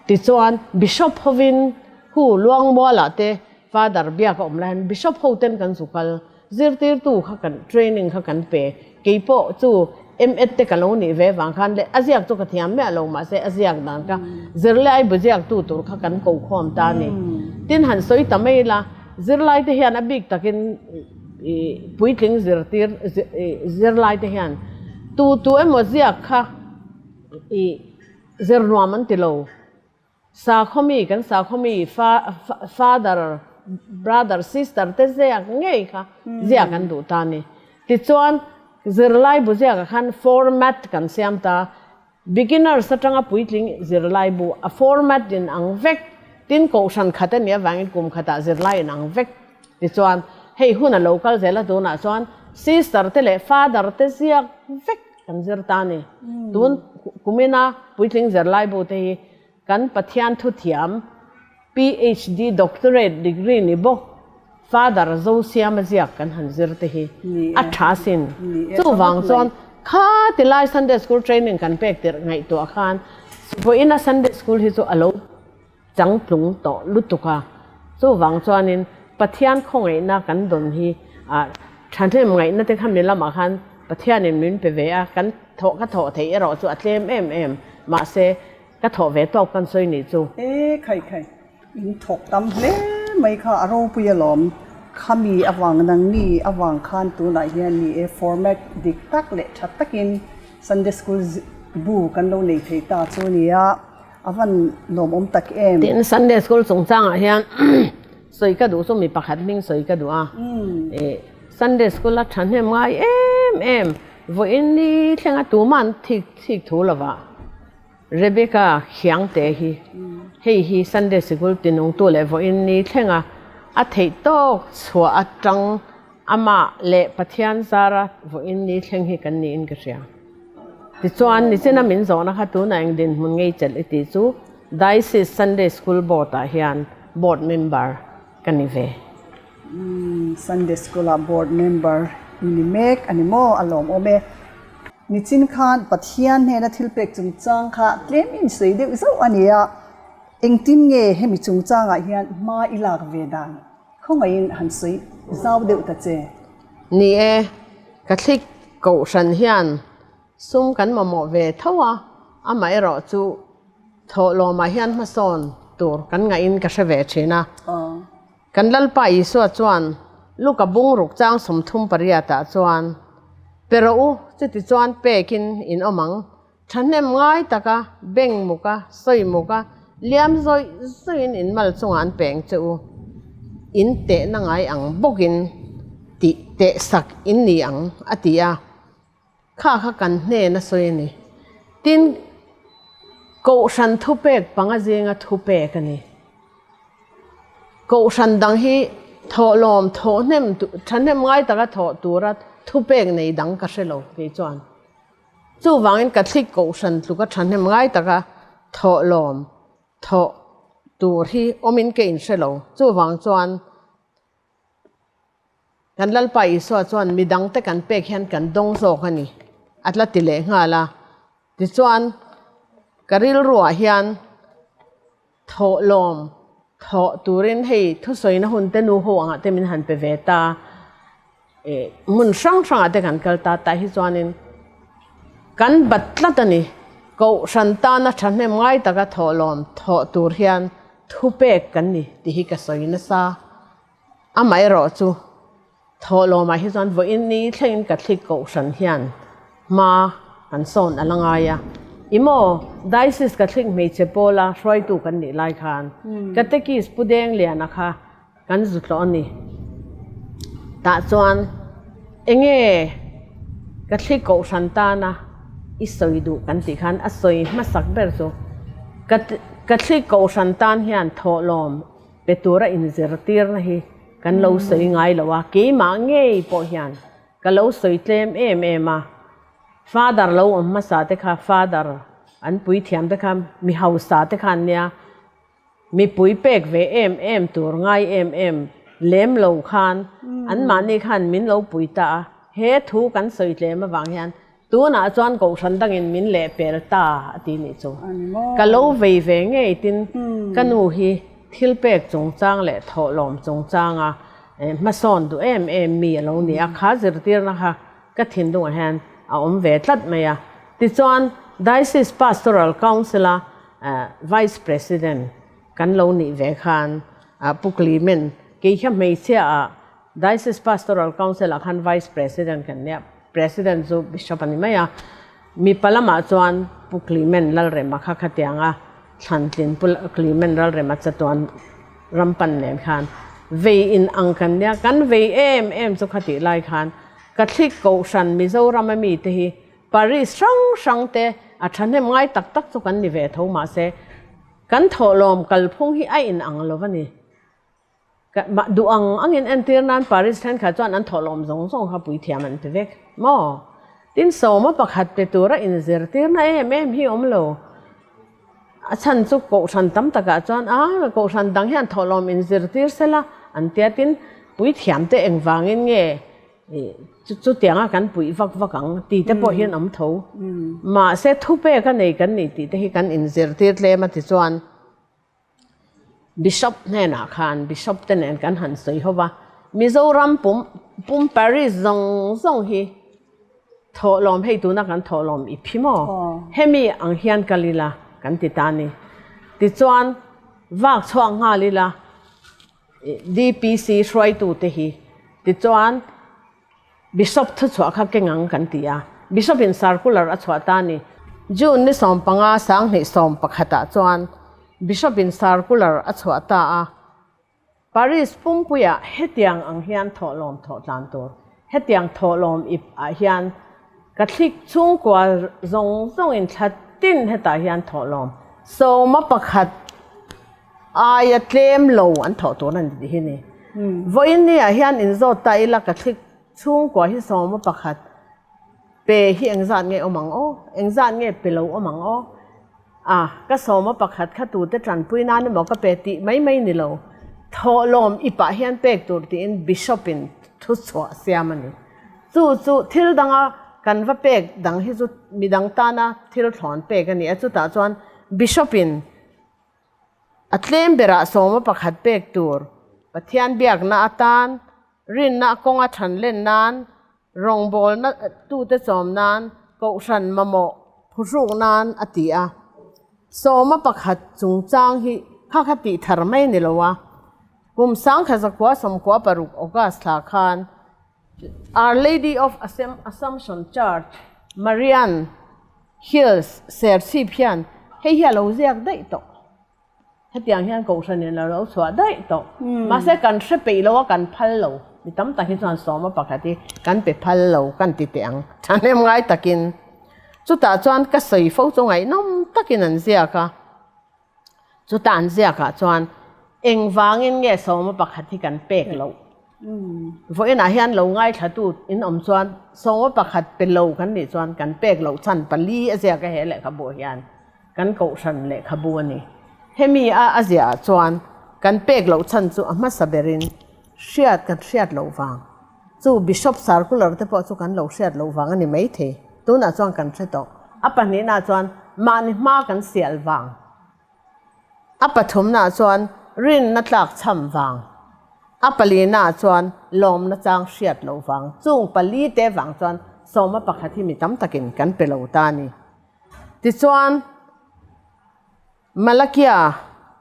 Tichuan, Bishop hovin hu Luangmualah te Father biak a awm lai hian Bishop ho ten kan zu kal, zirtirtu kha kan training kha kan pe, kei pawh chu M.Ed te ka lo nih ve vang khan leh a ziak chu ka thiam miah lo mahse a ziak dan kha zirlai bu ziaktu tur kha kan ko khawm ta a ni. Tin han sawi ta mai ila, zirlai te hian a bik takin Puitling zirtir zirlai te hian tu tu emaw ziak kha ih zir nuam an ti lo. Sakhaw mi kan sakhaw mi father, brother, sister te ziak ngei kha ziak an duh ta a ni. Tichuan zirlai bu ziakah khan format kan siam ta. Beginners atanga puitling zirlai bu a format in ang vek, tin kohhran khat a nih avangin kum khatah zirlai in ang vek tichuan hei hun a lo kal zel a tunah chuan sister te leh father te ziak vek kan zir ta a ni. Tun kumina puitling zirlai bu te hi Kan Pathian thuthiam PHD Doctorate degree ni bawk Father Zosiama ziak kan han zir te hi a tha sin. Chuvang chuan kha ti lai Sunday School training kan pek tirh ngaihtuah khan vawiina Sunday School hi chu a lo changtlung tawh lutuk a. Chuvang chuanin Pathian khawngaihna kan dawn hi thahnem ngaihna te kha mi lamah khan Pathianin min pe ve a, kan thawh ka thawh theih erawh chu a tlem em em. Mahse Ka thawh ve tawk kan sawi nih chu. E khai khai, in thawk tam hle mai kha a ropui alawm. Khami avang nangni avang khan tunah hian ni e format dik tak leh tha takin Sunday School bu kan lo nei thei ta chu nia, a van lawmawm tak em. Tin, Sunday School chungchangah hian sawi ka duh chu mi pakhat hming sawi ka duh a. Sunday School a thahnem ngai em em, vawiin ni thlenga tuman thik thik thu lovah. Rebecca Khiangte hi hei hi Sunday Sikul tinungtu leh vawiin ni thlenga a theih tawk chhuah atang amah leh Pathian zara vawiin ni thleng hi kan niin ka hria. Tichuan, nichina min zawhna kha tunah eng dinhmun ngei chelh i tih chu Diocese Sunday School Board ah hian Board Member ka ni ve. Sunday School ah Board Member i ni mek a ni maw? A lawmawm e. Nichin khan Pathian hnena thil pek chungchang kha tlem in sawi deuh zauh a ni a, engtin nge hemi chungchangah hian hma i lak ve dan khawngaihin han sawi zau deuh ta che. Ni e, Catholic Kohhran hian sum kan mamawh ve tho a, amaherawh chu thawhlawmah hian hmasawn tur kan ngaih in ka hre ve thin a. Kan Lalpa Isua chuan Luka bungruk chang 38 ah chuan, Pe rawh u, chuti chuan pekin in awm ang, thahnem ngai taka beng muka, sawi muka, liam zawih zawihin in mal chungah an peng che u, in tehna ngai ang bawkin tih tehsak in ni ang, a ti a. Kha kha kan hnen a sawi a ni. Tin, Kohhran thupek panga zinga thupek a ni. Kohhran dang hi thawhlawm, thawhhnem, thahnem ngai taka thawh tura thupek nei dang ka hre lo kei chuan. Chuvangin Catholic Kohhran tluka thahnem ngai taka thawhlawm, thawh tur hi awmin ka inhre lo. Chuvang chuan. Kan Lalpa Isua chuan midangte kan pek hian kan dawng zawk a ni, a tla ti leh nghal a. Tichuan, ka rilruah hian thawhlawm thawh turin hei thusawina hun te nu ho angah te min han pe ve ta, hmun hrang hrangah te kan kal ta tah hi chuanin kan bat tlat a ni. Kohhran tana thahnem ngai taka thawhlawm thawh tur hian thupek kan ni tih hi ka sawi nasa. Amaherawh chu thawhlawmah hi chuan vawiin ni thlengin Catholic Kohhran hian hma kan sawn a la ngai a. I maw Diocese Catholic hmeichhe pawla hruaitu kan nih lai khan Catechist Pu Dengliana kha kan zu tlawh a ni. Tah chuan enge Catholic Kohhran tana i sawi duh kan tih khan a sawi hmasak ber chu Catholic Kohhran tan hian thawhlawm Pe tura inzirtirna hi kan lo sawi ngai lo a, keimah ngei pawh hian ka lo sawi tlem em em a. Father lo awm hmasa te kha Father an puithiam te kha mi hausa te kha an nia, mipui pek ve em em tur ngai em em lem lo khan anmahni khan min lo pui ta a, he thu kan sawi tlem avang hian Tunah chuan Kohhran dangin min lehpel ta a ti nih chu. Ka lo vei ve ngei tin ka nu hi thil pek chungchang leh thawhlawm chungchanga hmasawn duh em em mi a lo ni a, kha zirtirna kha ka thinlungah hian a awm ve tlat mai a. Tichuan Diocese Pastoral Council-a Vice President kan lo nih ve khan Pu Clement kei kha hmeichhia ah Diocese Pastoral Council ah khan Vice President kan nia, President chu Bishop a ni mai a, mipa lamah chuan Pu Clement Lalrema kha khatianga thlantlin Pu Clement Lalrema chatuan ram pan nen khan vei in ang kan nia, kan vei em em chu khatih lai khan Catholic Kohhran Mizoram a mite hi Parish hrang hrang te a thahnem ngai tak tak chu kan ni ve tho mahse kan thawhlawm kalphung hi a in ang lo va ni. Duh ang angin entir nan Paris thenkhat chuan an thawhlawm zawng zawng kha puithiam an ti vek maw? Tin sawma pakhat pe tura inzirtirna em em hi awm lo. A chhan chu kohhran tam takah chuan a kohhran dang hian thawhlawm inzirtir sela an tia tin puithiam te engvangin nge chutianga kan puih vak vak ang tih te pawh hian awm tho. Mahse thupek a nei kan ni tih te hi kan inzirtir tlem a ti chuan. Bishop hnenah khan Bishop te nen kan han sawi ho va, Mizoram pum pum Parish zawng zawng hi thawhlawm hei tuna kan thawhlawm i phi maw? Hemi ang hian kal ila kan ti ta a ni. Tichuan vak chhuak nghal ila DPC hruaitute hi tichuan Bishop thuchhuah kha keng ang kan ti a, Bishop in circular a chhuah ta a ni. June ni 15 2011 ah chuan Bishop in circular a chhuah ta a, Parish pumpuiah hetiang ang hian thawhlawm thawh tlan tur, hetiang thawhlawm ip ah hian Catholic chhungkua zawng zawng in thla tin hetah hian thawhlawm 11 Aia tlem lo an thawh tur a ni tih hi ni. Vawiin ni ah hian inzawt ta ila Catholic chhungkua hi 11 pe hi engzat nge awm ang aw? Engzat nge pe lo awm ang aw? A, ka 11 kha tute tanpui nan emaw ka pe tih mai mai ni lo. Thawhlawm i pah hian pek tur tiin Bishop in thu chhuah siam a ni. Chu chu thil danga kan va pek dang hi chu midang tana thil thlawn pek a ni a, chutah chuan Bishop in A tlem berah 11 pek tur Pathian biakna atan, rinna kawnga than len nan, rawngbawlna tute chawm nan, kohhran mamawh phuhruk nan a ti a. 11 chungchang hi kha kha tih thar mai ni lo a. Kum 1996 August thla khan Our Lady of Assumption Church, Marian Hills, Serchhip hian hei hi a lo ziak daih tawh. Hetiang hian Kohhranin a lo chhuah daih tawh. Mahse kan hre peih lo a, kan phal lo. Mi tam tak hi chuan 11 hi kan pe phal lo kan ti teh ang. Thahnem ngai takin. Chutah chuan ka sawi fo chu ngaihnawm takin an ziak a. Chuta an ziakah chuan engvangin nge 11 hi kan pek loh? Vawiinah hian lo ngaithlatu in awm chuan 11 pe lo kan nih chuan kan pek loh chhan pali a ziak a he lehkhabu hian kan kohhran lehkhabu a ni. Hemi a a ziahah chuan kan pek loh chhan chu a hmasa berin hriat kan hriat loh vang. Chu Bishop Circular te pawh chu kan lo hriat loh vang a ni maithei. Tunah chuan kan hre tawh. A pahnihnaah chuan mahni hma kan sial vang. A pathumnaah chuan rinna tlak chham vang. A palinaah chuan lawmna chang hriat loh vang. Chung pali te vang chuan sawma pakhat hi mi tam takin kan pe lo ta a ni. Tichuan, Malakia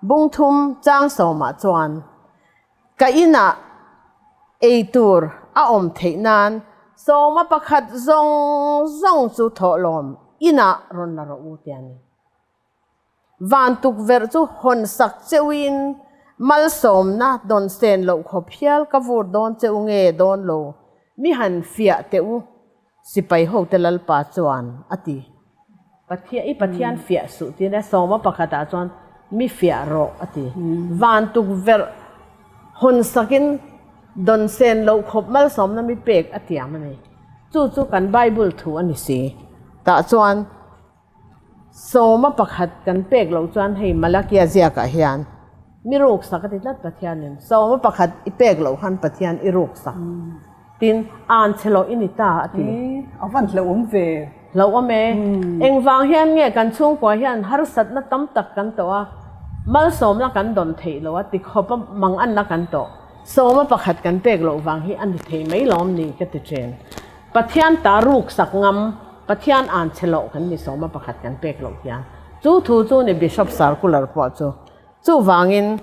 bungthum chang sawmah chuan Ka inah ei tur a awm theih nan sawma pakhat zawng zawng chu thawhlawm inah rawn la rawh u ti a ni. Van tukverh chu hawn sak cheuhin malsawmna dawn sen loh khawp hial ka vur dawn cheu nge dawn lo mi han fiah teh u. Sipai hote Lalpa chuan a ti. Pathian, i Pathian fiah suh tiin a sawma pakhatah chuan mi fiah rawh a ti. Van tukverh hawn sakin dawn sen loh khawp malsawmna mi pek a tiam a ni. Chu chu kan Bible thu a ni si. Tah chuan sawma pakhat kan pek loh chuan hei Malakia ziakah hian mi ruk sak a ti tlat Pathianin. Sawma pakhat i pek loh khan Pathian i ruk sak. Tin, an chhe loh i ni ta a ti. A van hlauhawm ve. Hlauhawm e. Engvang hian nge kan chhungkua hian harsatna tam tak kan tawh a, malsawmna kan dawn theih loh a ti khawp a manganna kan tawh. Sawma pakhat kan pek loh vang hi a ni thei mai lawm ni ka ti chen. Pathian ta ruk sak ngam, Pathian an chhe loh kan ni sawma pakhat kan pek loh hian. Chu thu chu ni Bishop Circular pawh chu. Chuvangin.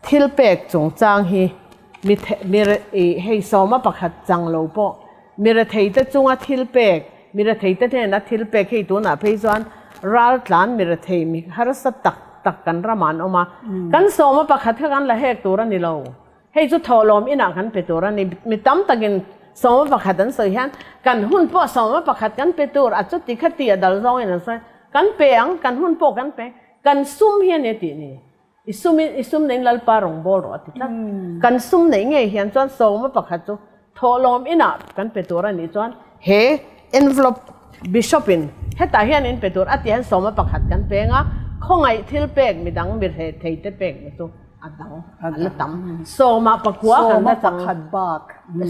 Thil pek chungchang hi mi mi ih hei sawma pakhat chang lo pawh mi retheite chunga thil pek, mi retheite hnena thil pek hei tunah phei chuan raltlan mi rethei mi harsa tak tak kan ramah an awm a, kan sawma pakhat kha kan la hek tur a ni lo. Hei chu thawhlawm inah kan pe tur a ni. Mi tam takin sawma pakhat an sawi hian kan hun pawh sawma pakhat kan pe tur a chuti kha ti a dal zawngin an sawi kan pe ang, kan hun pawh kan pe, kan sum hi a ni a tih ni. I sum in i sum neiin Lalpa rawn bawl rawh a ti tlat. Kan sum neih ngei hian chuan sawma pakhat chu thawhlawm inah kan pe tur a nih chuan he envelope Bishop in hetah hian in pe tur a tih hian sawma pakhat kan peng a, khawngaih thil pek midang mi reh thei te pek na chu a dang a la tam. Sawma pakua kan la chang.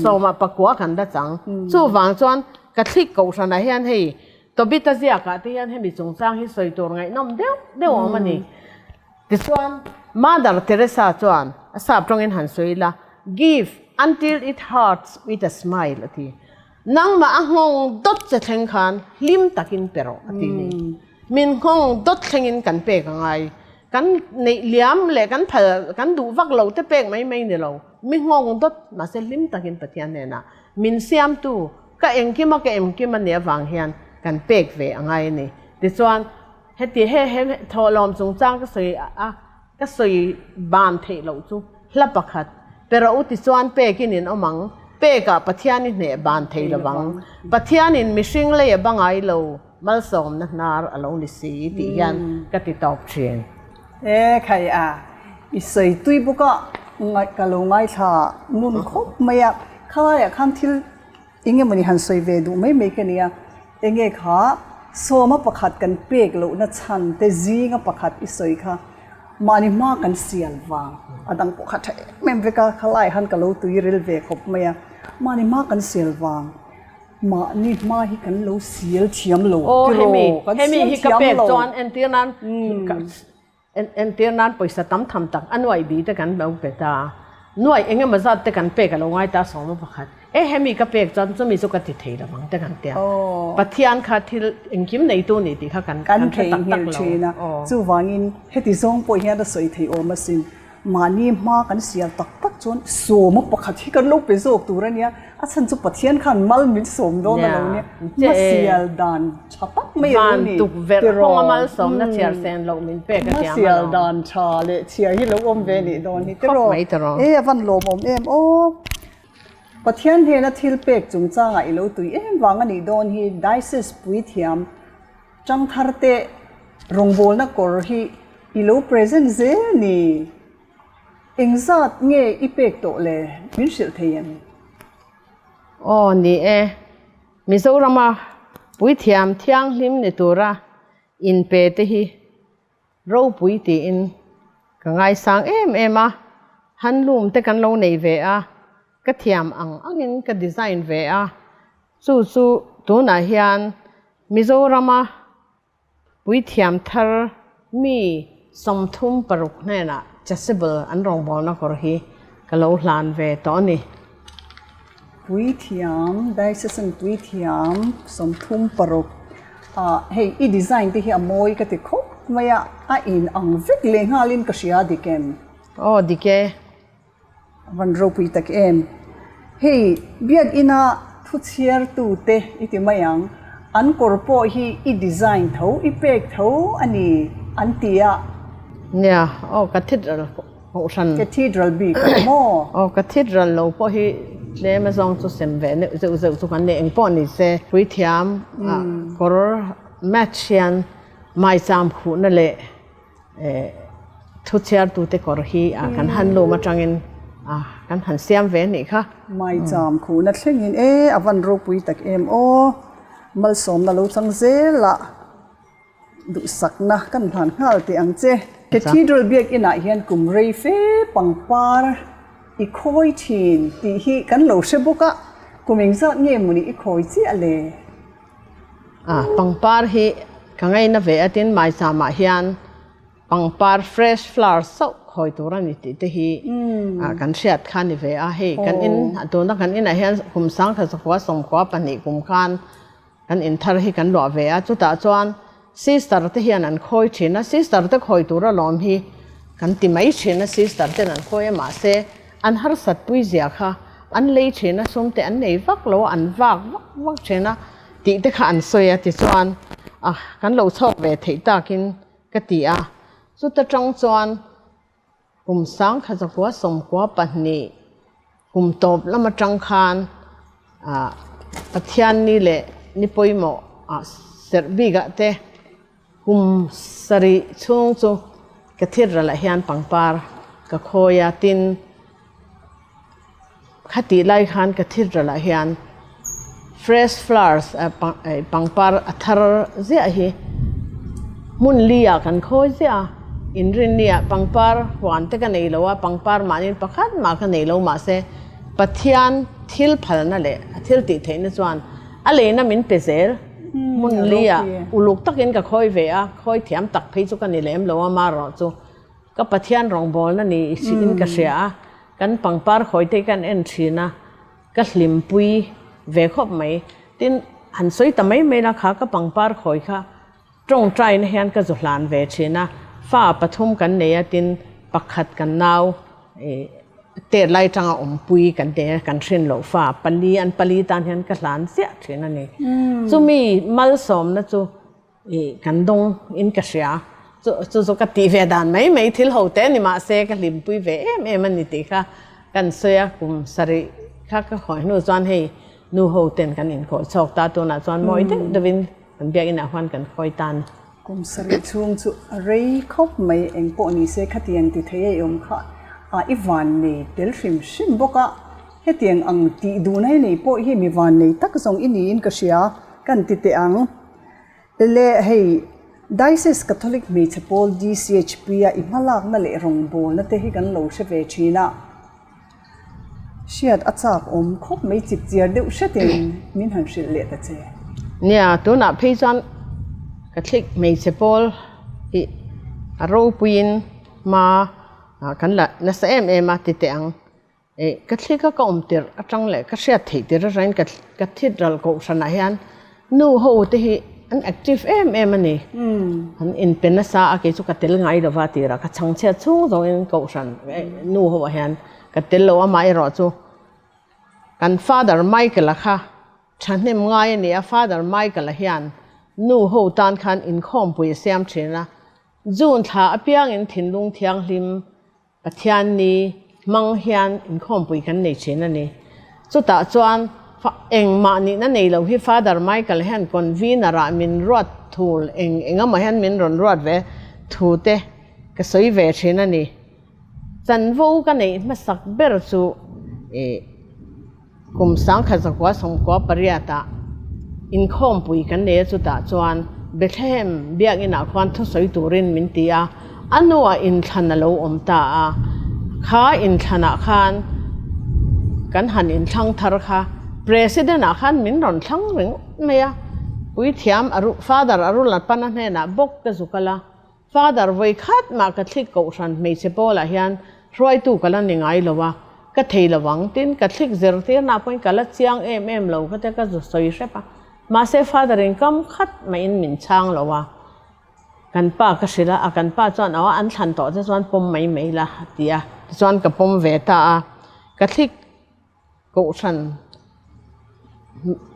Sawma pakua kan la chang. Chuvang chuan Catholic kohhranah hian hei Tobit-a ziakah te hian hemi chungchang hi sawi tur ngaihnawm deuh deuh a awm a ni. Tichuan, Mother Teresa chuan a sap tawngin han sawi ila, Give until it hurts with a smile a ti. Nangmah a nghawng dawt che thleng khan hlim takin pe rawh a ti ni. Min nghawng dawt thlengin kan pek a ngai. Kan neih liam leh kan phal kan duh vak lo te pek mai mai ni lo. Mi nghawng dawt mahse hlim takin Pathian hnenah min siamtu Ka engkima ka engkim a nih avang hian kan pek ve a ngai a ni. Tichuan, heti he he thawhlawm chungchang ka sawi a, ka sawi ban theih loh chu hla pakhat, Pe rawh u tichuan pekin in awm ang, pekah Pathian i hneh ban thei lo vang. Pathianin mihring lei a bangai lo, malsawmna hnar a lo ni si tih hian ka ti tawp thin. E khai a, i sawi tui bawk a, ka lo ngaithla ngun khawp mai a, khalaiah khan thil Eng emawni han sawi ve duh mai mai ka nia, enge kha sawma pakhat kan pek lohna chhan te zinga pakhat i sawi kha mahni hma kan sial vang a dang pawh kha tha em em vek a, khalai han ka lo tui ril ve khawp mai a, mahni hma kan sial vang mahni hma hi kan lo sial thiam lo tiraw kan sial thiam lo. Entir nan pawisa tam tham tak a nuaih bih te kan lo pe ta a, nuaih eng emaw zat te kan pek a lo ngai ta sawma pakhat, e hemi ka pek chuan chumi chu ka ti thei lo ang te kan tia, Pathian kha thil engkim neitu ni tih kha kan hre tak tak lo. Thin a, chuvangin heti zawng pawh hian a sawi thei awm asin, mahni hma kan sial tak tak chuan sawma pakhat hi kan lo pe zawk tur a nia, a chhan chu Pathian khan mal min sawm dawn a lo nia, hma sial dan. Tha tak mai a lo ni. Van tukverh hawnga malsawmna chhiar sen loh min pek a thiam alawm. Hmasial dan tha leh chhiar hi lo awm ve nih dawn hi tiraw. Khawp mai tiraw. E a van lawmawm em aw. Pathian hnena thil pek chungchangah i lo tui em vang a nih dawn hi Diocese puithiam Changthar te rawngbawlna kawr hi i lo present zel ni. Engzat nge i pek tawh le min hrilh thei em? Aw ni e. Mizorama puithiam thianghlim ni tura inpe te hi ropui tiin ka ngaisang em em a, handloom te kan lo nei ve a. Ka thiam ang angin ka design ve a, chu chu tunah hian Mizorama puithiam thar mi 36 hnenah chasuble an rawngbawlna kawr hi ka lo hlan ve tawh a ni. Puithiam, Diocesan Puithiam 36 ah hei i design te hi a mawi ka ti khawp mai a, a in ang vek leh nghalin ka hria dik em? Aw dik e. A van ropui tak em. Hei Biakina thu chhiartute i ti mai ang, an kawr pawh hi i design tho, i pek tho a ni an ti a. Nia, aw Cathedral kohhran. Cathedral bik a maw? Aw Cathedral lo pawh hi tlem azawng chu sem ve neuh zeuh zeuh chu kan nei, engpawh ni se puithiam kawr match hian maicham khuhna leh Thuchhiartute kawr hi kan han lum atangin kan han siam ve anih kha. Maicham khuhna thlengin e a van ropui tak em aw. Malsawmna lo chang zela duhsakna kan hlan nghal teh ang che. Cathedral biakinah hian kum rei fe pangpar i khawi thin tih hi kan lo hre bawk a, kum engzat nge mawni i khawi chiah le? A pangpar hi ka ngaina ve a tin maicham ah hian pangpar fresh flowers chauh khawi tur a ni tih te hi kan hriat kha a ni ve a hei kan in tuna kan inah hian kum sangkhat zakua sawmkua pahnih kum khan kan in thar hi kan luah ve a chutah chuan sister te hian an khawi thin a sister te khawi tur alawm hi kan ti mai thin a sister ten an khawi a mahse An harsat pui zia kha an lei thin a, sum te an nei vak lo a, an vak vak vak thin a tih te kha an sawi a, tichuan a kan lo chhawk ve theih takin ka ti a. Chuta tang chuan kum 1992 kum tawp lam atang khan ah Pathianni leh ni pawimawh ah serh bikah te Kum sarih chhung chu Cathedral ah hian pangpar ka khawi a, tin khatih lai khan Cathedral ah hian fresh flowers pangpar a thar ziah hi hmun li ah kan khawi ziah a, inrinni ah pangpar huan te ka nei lo a, pangpar mahni pakhat mah ka nei lo mahse Pathian thil phalna leh a thil tih theihna chuan a leina min pe zel. Hmun li ah uluk takin ka khawi ve a, khawi thiam tak phei chu ka ni lem lo a, marawh chu ka Pathian rawngbawlna ni in ka hria a, kan pangpar khawi te hi kan en thin a, ka hlimpui ve khawp mai. Tin, han sawi ta mai mai la kha ka pangpar khawi kha tawngtaina hian ka zu hlan ve thin a, fa pathum kan nei a, tin pakhat kan nau Tet lai tanga awmpui kan ti a, kan hrin loh fa pali an pali tan hian ka hlan chiah thin a ni. Chumi malsawmna chu ih kan dawng in ka hria. Chu chu chu ka tih ve dan mai mai thil ho te ni mahse ka hlimpui ve em em a ni tih kha kan sawi a, kum sarih kha ka khawi hnu chuan hei nu ho ten kan inkhawh chhawk ta tunah chuan mawi deuh deuhin kan biakinah khuan kan khawi ta a ni. Kum sarih chhung chu a rei khawp mai, eng pawh ni se khatiang ti thei a i awm kha a i van nei tel hrim hrim bawk a, hetiang ang tih duhna i nei pawh hi mi van nei tak zawng i niin ka hria, kan ti teh ang. Le hei Diocese Catholic Hmeichhe Pawl DCHP a i hmalakna leh rawngbawlna te hi kan lo hre ve thin a. Hriat a chak awm khawp mai chip chiar deuh hretin min han hrilh leh ta che. Nia, tunah phei chuan Catholic hmeichhe pawl hi a ropuiin hma kan la nasa em em a ti teh ang. Ih, Catholic a ka awm tirh atang leh ka hriat theih tirh atangin Cathedral kohhranah hian Nu ho te hi an active em em a ni. An inpe nasa a, kei chu ka tel ngai lova tirah ka chhangchhiat chhung zawngin kohhran nu ho ah hian ka tel lo a, amaherawh chu kan Father Michael-a kha thahnem ngai a ni a, Father Michael-a hian nu ho tan khan inkhawmpui a siam thin a, June thla apiangin thinlung thianghlim Pathian ni hmang hian inkhawmpui kan nei thin a ni. Chutah chuan engmah nihna nei lo hi Father Michael hian convener ah min ruat thul eng engemaw hian min rawn ruat ve thu te ka sawi ve thin a ni. Chanvo ka neih hmasak ber chu ih Kum 1998 ah inkhawmpui kan nei a, chutah chuan Bethlehem biakinah khuan thusawi turin min ti a, a hnuah inthlan a lo awm ta a, kha inthlanah khan kan han inthlang thar kha President ah khan min rawn thlang ringawt mai a, Puithiam Aru Father Arulapana hnenah bawk ka zu kal a, Father vawi khat mah Catholic kohhran hmeichhe pawlah hian hruaitu ka la ni ngai lo a, ka thei lo ang tin Catholic zirtirna pawhin ka la chiang em em lo kha te ka zu sawi hrep a, mahse Father in kam khat mahin min chhang lo a. Kan pa ka hrilh a, a kan pa chuan aw an thlan tawh che chuan pawm mai mai la a ti a, tichuan ka pawm ve ta a, Catholic kohhran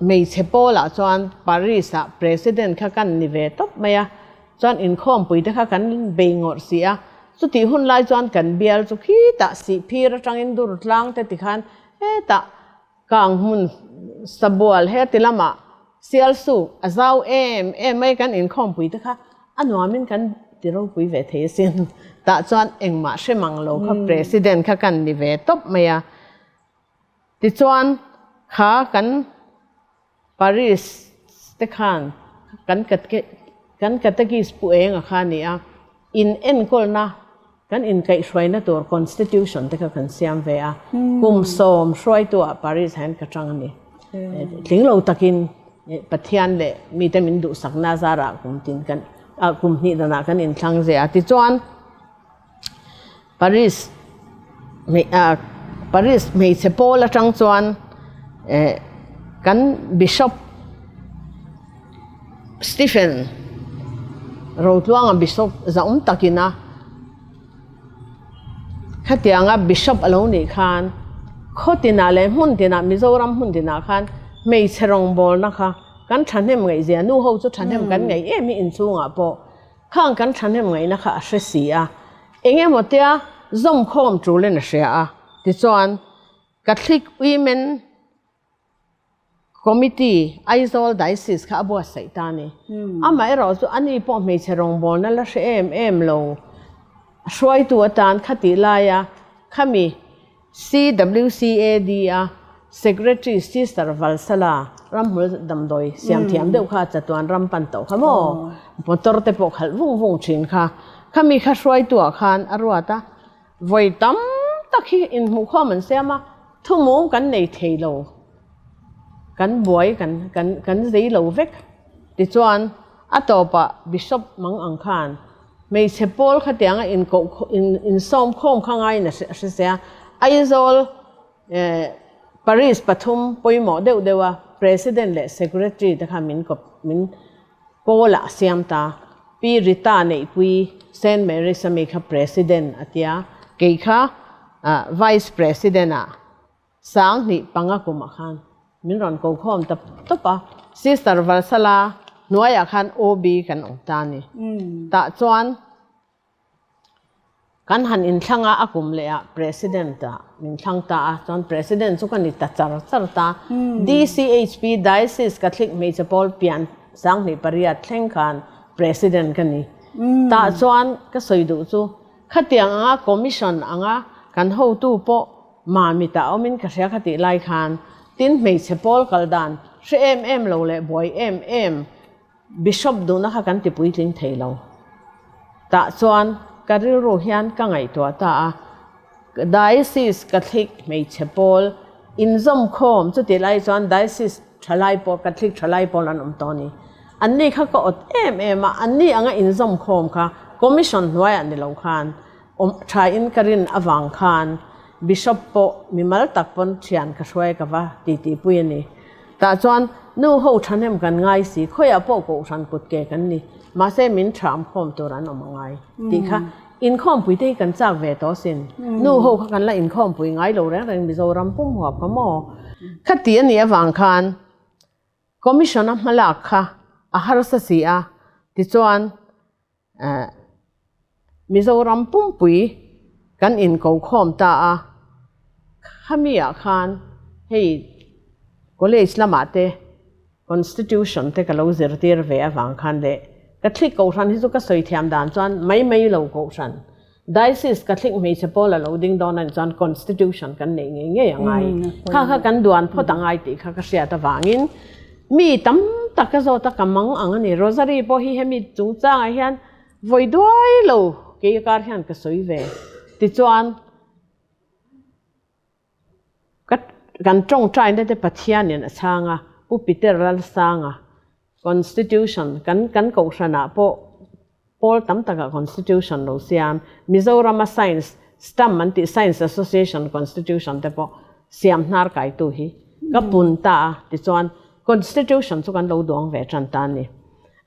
hmeichhe pawlah chuan Paris ah President kha kan ni ve tawp mai a, chuan inkhawmpui te kha kan bei ngawrh si a, chutih hun lai chuan kan bial chu khitah sihphir atangin dur tlang te tikhan hetah Kang hmun sabual he ti lamah Sialsuk a zau em em mai kan inkhawmpui te kha a nuamin kan ti ropui ve thei asin. Tah chuan engmah hre mang lo kha President kha kan ni ve tawp mai a. Tichuan kha kan Paris te khan kan kan Catechist pu enga kha a ni a, in enkawlna kan inkaihhruaina tur Constitution te kha kan siam ve a, kum sawm hruaitu ah Paris hian ka tang a ni. Tling lo takin Pathian leh mite min duhsakna zarah kum tin kan kum hnih danah kan inthlang zeh a, tichuan Paris Paris hmeichhe pawl atang chuan kan Bishop Stephen Rotluanga Bishop zaum takin a khatianga Bishop a lo nih khan khaw tinah leh hmun tinah Mizoram hmun tinah khan hmeichhe rawngbawlna kha kan thahnem ngaihzia nu ho chu thahnem kan ngaih em hi inchhungah pawh Khang kan thahnem ngaihna kha a hre si a, eng emaw tia zawmkhawm tulin a hria a. Tichuan, Catholic Women Committee, Aizawl Diocese kha a buatsaih ta a ni. Amaherawh chu ani pawh hmeichhe rawngbawlna la hre em em lo. Hruaitu atan khatih laia khami CWCAD a Secretary Sister Valsala ramhmul damdawi siam thiam deuh kha chatuan ram pan tawh kha maw? Motor te pawh khalh vung vung thin kha. Khami kha hruaituah khan a ruat a, vawi tam tak hi inhmuhkhawm an siam a, thumum kan nei thei lo, kan buai kan kan kan zei lo vek. Tichuan a tawpah Bishop mang ang khan Hmeichhe pawl khatianga inkoh insawm khawm kha ngaiin a hre sia. Aizawl Paris pathum pawimawh deuh deuh a President leh Secretary te kha min kawp min pawlah a siam ta. Pi Rita Neihpui Saint Mary's ami kha President a tia, kei kha Vice President ah Sanghnih panga kumah khan min rawn ko khawm ta tawp a, Sister Valsala hnuaiah khan OB kan awm ta a ni. Tah chuan kan han inthlang a, a kum lehah President ah min thlang ta a, chuan President chu ka ni ta char char ta. DCHP, Diocese Catholic Hmeichhe Pawl pian 28 thleng khan President ka ni. Tah chuan ka sawi duh chu khatiang anga Commission anga kan hotu pawh Mami ta awmin ka hria kha tih lai khan tin hmeichhe pawl kal dan hre em em lo leh buai em em Bishop duhna kha kan ti puitling thei lo. Tah chuan ka rilru hian ka ngaihtuah ta a, Diocese Catholic hmeichhe pawl inzawmkhawm chutih lai chuan Diocese thalai pawl Catholic thalai pawl an awm tawh a ni. Anni kha ka awt em em a, anni anga inzawmkhawm kha Commission hnuaiah ni lo khan Awm tha in ka rin avang khan Bishop pawh mimal tak pawn thian ka hruai ka va ti tih pui a ni. Tah chuan nu ho thahnem kan ngai si, khawiah pawh kohhran kut ke kan ni, mahse min thram khawm tur an awm a ngai tih kha inkhawmpui te hi kan chak ve tawh asin. Nu ho kha kan la inkhawmpui ngai lo reng reng Mizoram pum huap kha maw? Khati a nih avang khan Commission a hmalak kha a harsa si a, tichuan Mizoram pumpui kan inko khawm ta a, khami ah khan hei college lamah te constitution te ka lo zirtir ve avang khan leh Catholic kohhran hi chu ka sawi thiam dan chuan mai mai lo kohhran Diocese Catholic hmeichhe pawl a lo ding dawn a nih chuan constitution kan neih ngei ngei a ngai. Kha kha kan duan phawt a ngai tih kha ka hriat avangin mi tam tak ka zawt a ka mang ang a ni. Rosary pawh hi hemi chungchangah hian vawi duai lo kei kar hian ka sawi ve. Tichuan. Ka Kan tawngtaina te Pathianin a chhang a, Pu Peter Lalsanga Constitution kan kan kohhranah pawh pawl tam takah Constitution lo siam, Mizorama Science Stamp an tih Science Association Constitution te pawh siam hnar kaitu hi ka pun ta a, tichuan Constitution chu kan lo duang ve tan ta a ni.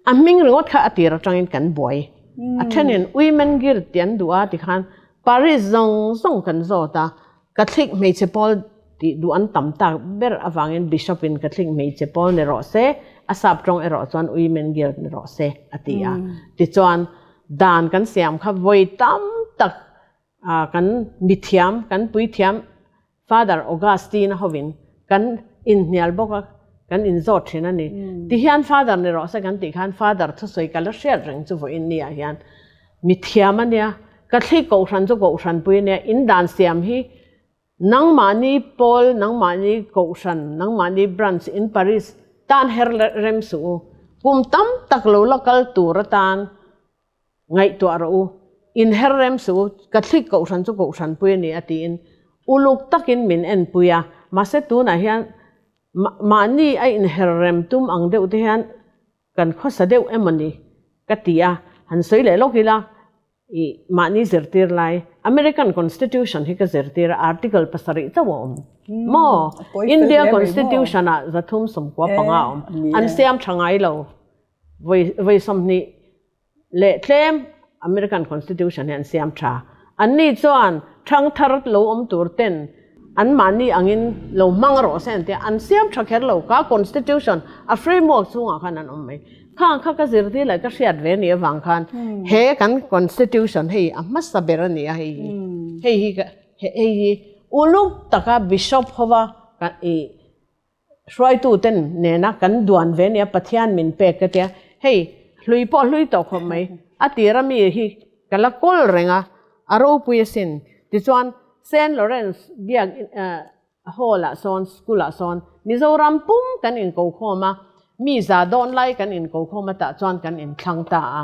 A hming ringawt kha a tir atangin kan buai. A thenin Women Guild tih an duh a tikhan Paris zawng zawng kan zawt a, Catholic hmeichhe pawl tih duh an tam tak ber avangin Bishop in Catholic hmeichhe pawl ni rawh se, a sap tawng erawh chuan Women Guild ni rawh se a ti a. Tichuan dan kan siam kha vawi tam tak kan mithiam, kan puithiam Father Augustine-a hovin kan inhnial bawk a, kan inzawt thin a ni. Tihian Father ni rawh se kan tih khan Father thusawi ka la hriat reng chu vawiin ni ah hian Mithiam a nia, Catholic Kohhran chu Kohhranpui a nia, in dan siam hi nangmahni pawl, nangmahni Kohhran, nangmahni branch in Paris tan her rem suh u. Kum tam tak lo la kal tur atan ngaihtuah rawh u, in her rem suh u, Catholic Kohhran chu Kohhranpui a ni a tiin uluk takin min enpui a, mahse tunah hian mahni a inher rem tum ang deuh te hian Kan khawsa deuh emaw ni? Ka ti a, han sawi leh lawk ila, i mahni zirtir lai, American Constitution hi ka zirtir a, Article pasarih chauh a awm maw? India Constitution ah 395 a awm, an siam tha ngai lo, vawi 20 leh tlem American Constitution hi an siam tha. Anni chuan thangthar lo awm tur ten anmahni angin lo hmang rawh se an ti a, an siam tha kher lo kha Constitution a framework chhungah khan an awm mai. Khang kha ka zirtir leh ka hriat ve nih avang khan he kan Constitution hei a hmasa ber a ni a hei hi. Hei hi hei hi uluk taka Bishop hova i Hruaituten nena kan duan ve nia Pathian min pek ka tia, hei hlui pawh hlui tawh khawp mai, a tira mi hi ka la kawl reng a, a ropui asin. Tichuan Saint Lawrence biak hall ah sawn school ah sawn Mizoram pum kan inko khawm a, mi za dawn lai kan inko khawm a tah chuan kan inthlang ta a.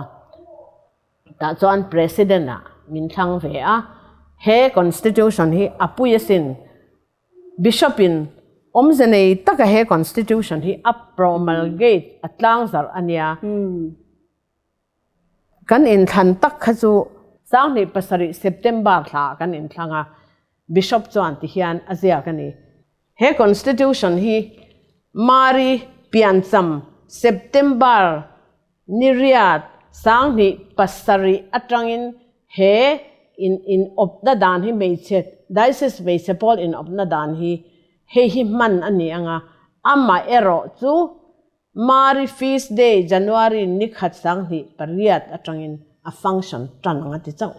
Tah chuan President ah min thlang ve a, he Constitution hi a pui asin. Bishop in awmze nei taka he constitution hi a promulgate a tlangzarh a nia. Kan inthlan tak kha chu 2007 September thla ah kan inthlang a, Bishop chuan ti hian a ziak a ni. He constitution hi Mari piancham September Ni riat, 2007 atangin he in in awpna dan hi hmeichhe Diocese hmeichhe pawl in awpna dan hi hei hi hman a ni ang a, amah erawh chu Mary Feast Day January ni khat 2008 atangin a function tan ang a ti chauh.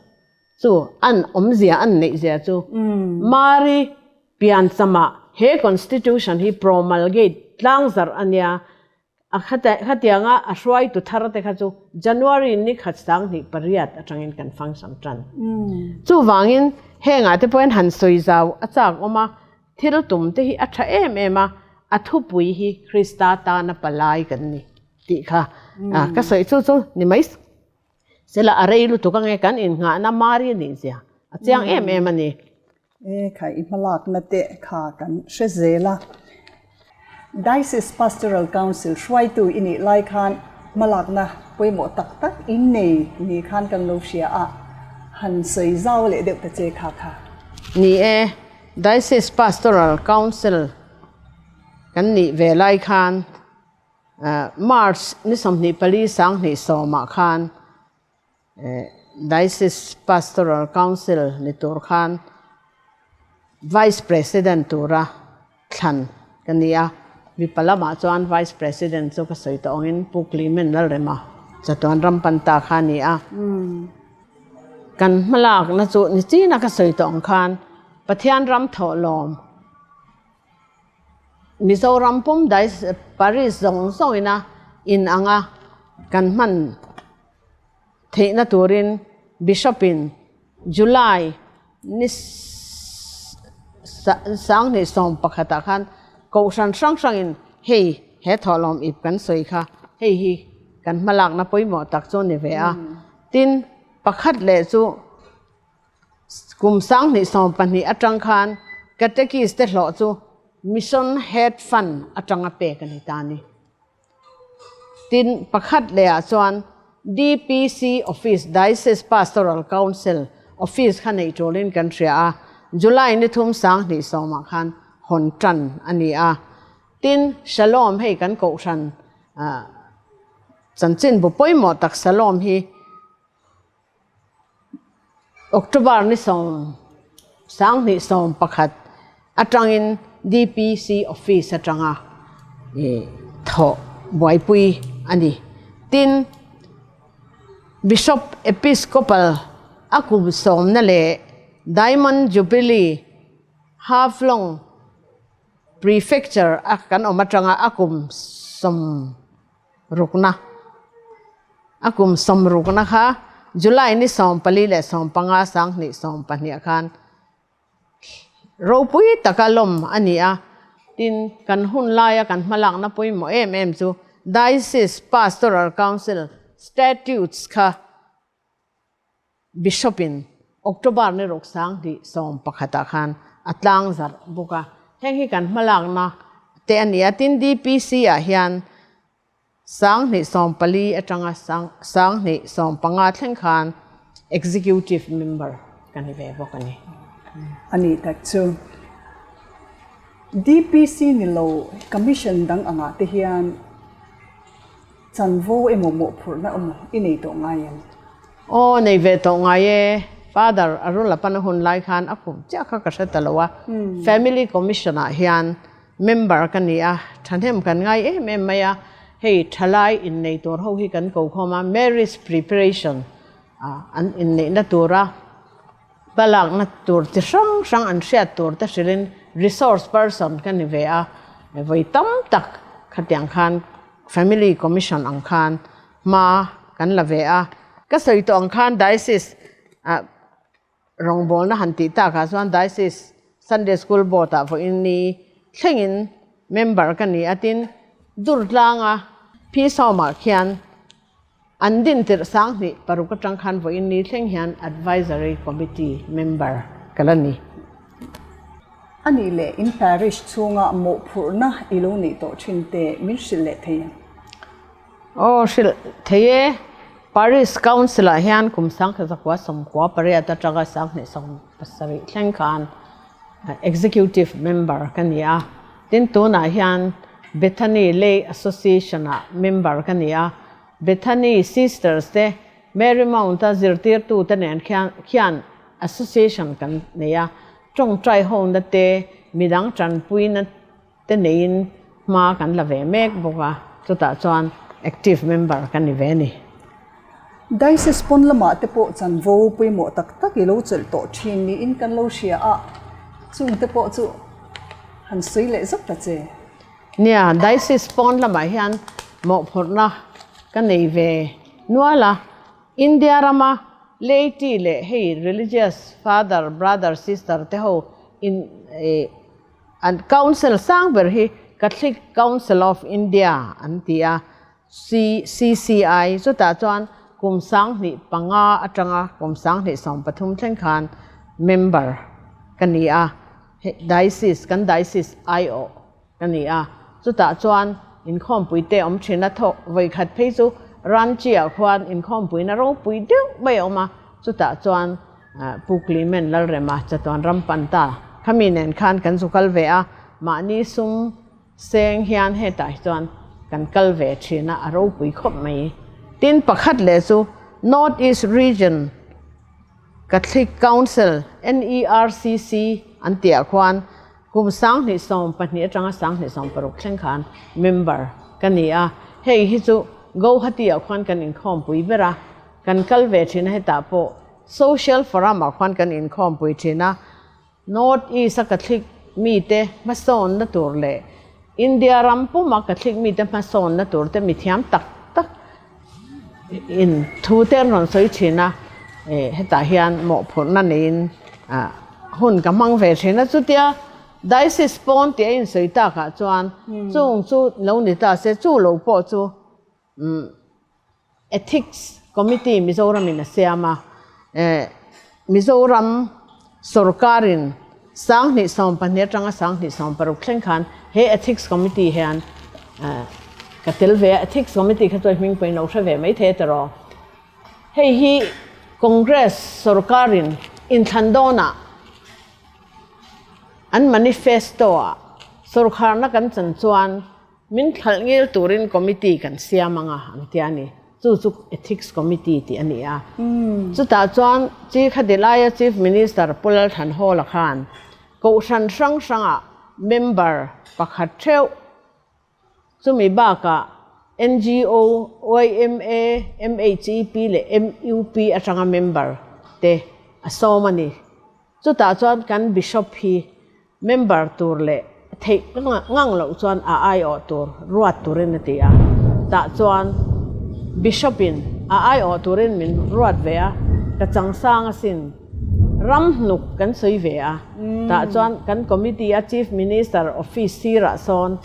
Chu an awmzia an neihzia chu Mary pianchama he Constitution hi promulgate tlangzarh a nia. A khatianga a hruaitu thar te kha chu January ni khat 2008 atangin kan function tan. Chuvangin hengah te pawhin han sawi zau a chak awm a, thil tum te hi a tha em em a, a thupui hi Krista tana palai kan ni tih kha ka sawi chu chu ni mai sela a rei lutuk ange kan innghahna Mari nih zia a chiang em em a ni. E kha i hmalakna te kha kan hre zel a. Diocese Pastoral Council hruaitu i nih lai khan hmalakna pawimawh tak tak in nei ni khan kan lo hria a, han sawi zau leh deuh ta che kha kha. Ni e, Diocese Pastoral Council kan nih ve lai khan March ni 24 2010 ah khan Diocese Pastoral Council ni tur khan Vice President tura thlan ka ni a, mipa lamah chuan Vice President chu ka sawi tawh angin Pu Clement Lalrema chatuan ram pan ta kha a ni a. Kan hmalakna chu ni china ka sawi tawh ang khan Pathian ram thawhlawm Mizoram pum Diocese Parish zawng zawngina in anga kan hman Theihna turin Bishop-in July ni 2011 ah khan Kohhran hrang hrangin hei he thawhlawm ip kan sawi kha hei hi kan hmalakna pawimawh tak chu a ni ve a. Tin, pakhat leh chu kum 2012 atang khan Catechist te hlawh chu. Mission Head Fund atanga pek a ni ta a ni. Tin, pakhat lehah chuan DPC Office, Diocese Pastoral Council Office kha neih tulin kan hria a, July ni thum 2010 ah khan hawn tan a ni a. Tin, Shalom hei kan kohhran chanchinbu pawimawh tak Shalom hi October ni 2011 atangin DPC office atanga thawh buaipui a ni. Tin, Bishop Episcopal a kum sawmna leh Diamond Jubilee Haflong Prefecture a kan awm atanga a kum sawm rukna a kum sawmrukna kha July ni 14 leh 15 2012 khan ropui taka lawm a ni a, tin kan hun laia kan hmalakna pawimawh em em chu Diocese Pastoral Council Statutes kha Bishop in October ni ruk 2011 ah khan a tlang zarh bawk a, heng hi kan hmalakna te a ni a, tin DPC ah hian 2014 atanga 2015 thleng khan Executive Member ka ni ve bawk a ni. A nih tak chu DPC ni lo Commission dang angah te hian Chanvo emaw mawhphurhna emaw i nei tawh ngai em? Aw, nei ve tawh ngai e. Father Arulapan a hun lai khan a kum chiah kha ka hre ta lo a. Family Commission ah hian member ka ni a, thahnem kan ngai em em mai a. Hei thalai innei tur ho hi kan ko khawm a, marriage preparation an inneihna tura Hmalakna tur chi hrang hrang an hriat tur te hrilhin resource person ka ni ve a, vawi tam tak khatiang khan family commission ang khan hma kan la ve a. Ka sawi tawh ang khan diocese ah rawngbawlna han tih takah chuan diocese Sunday school board ah vawiin ni thlengin member ka ni a, tin Durtlanga Peace Home ah khian An din tirh 2006 atang khan vawiin ni thleng hian Advisory Committee member ka la ni. A nih leh in parish chhunga mawhphurhna i lo neih tawh thin te min hrilh leh thei ang? Aw, hrilh thei e. Parish Council ah hian kum 1998 atanga 2017 thleng khan Executive member ka ni a. Tin, tunah hian Bethany Lay Association-ah member ka ni a. Bethany Sisters te Marymount-a zirtirtute nen khian association kan nei a. Tawngtai hona te, midang tanpuina te neiin hma kan la ve mek bawk a, chutah chuan active member ka ni ve a ni. Diocese pawn lamah te pawh chanvo pawimawh tak tak i lo chelh tawh thin niin kan lo hria a, chung te pawh chu han sawi leh zauh ta che. Nia, Diocese pawn lamah hian mawhphurhna ka nei ve nual a, India rama laity leh hei religious father, brother, sister te ho in An council sang ber hi Catholic Council of India an ti a, CCI, chutah chuan kum 2005 atanga kum 2013 thleng khan member ka ni a, diocese, kan diocese aiawh ka ni a, chutah chuan inkhawmpui te awm thin a, thawk vawikhat phei chu Ranchi-ah khuan inkhawmpuina ropui deuh mai a awm a, chutah chuan Pu Clement Lalrema chatuan ram pan ta khami nen khan kan zu kal ve a, mahni sum seng hian hetah hi chuan kan kal ve thin a, a ropui khawp mai. Tin, pakhat leh chu North East Region Catholic Council, NERCC, an tihah khuan kum 2012 atanga 2016 thleng khan member ka ni a, hei hi chu Guwahati-ah khuan kan inkhawmpui ber a. Kan kal ve thin a hetah pawh Social Forum ah khuan kan inkhawmpui thin a, North East a Catholic mite hmasawnna tur leh India ram puma Catholic mite hmasawnna tur te mithiam tak tak in thu te an rawn sawi thin a, hetah hian mawhphurhna neiin hun ka hmang ve thin a, chutia Diocese pawn tih a insawi takah chuan chung chu lo ni ta se chu lo pawh chu Ethics Committee Mizoramin a siam a, Mizoram sorkarin 2022 atanga 2016 thleng khan he Ethics Committee hian ka tel ve a, Ethics Committee kha chuan hming pawhin lo hre ve mai thei a tiraw. Hei hi Congress sorkarin inthlan dawnah an manifesto-ah sorkharna kan chan chuan Min thalh ngil turin committee kan siam ang a, an ti a ni. Chu chu Ethics Committee tih a ni a. Chutah chuan Chi Khadilaia Chief Minister Pu Lalthanhawla khan Kohhran hrang hrangah member pakhat theuh, chumi bakah NGO, yma, MHEP leh MUP atanga member te a sawm a ni. Chutah chuan kan Bishop hi Member tur leh theih ngang loh chuan a aiawh tur ruat turin a ti a. Tah chuan Bishop-in a aiawh turin min ruat ve a, ka changsang asin. Ram hnuk kan sawi ve a. Tah chuan kan committee-a Chief Minister office sirah sawn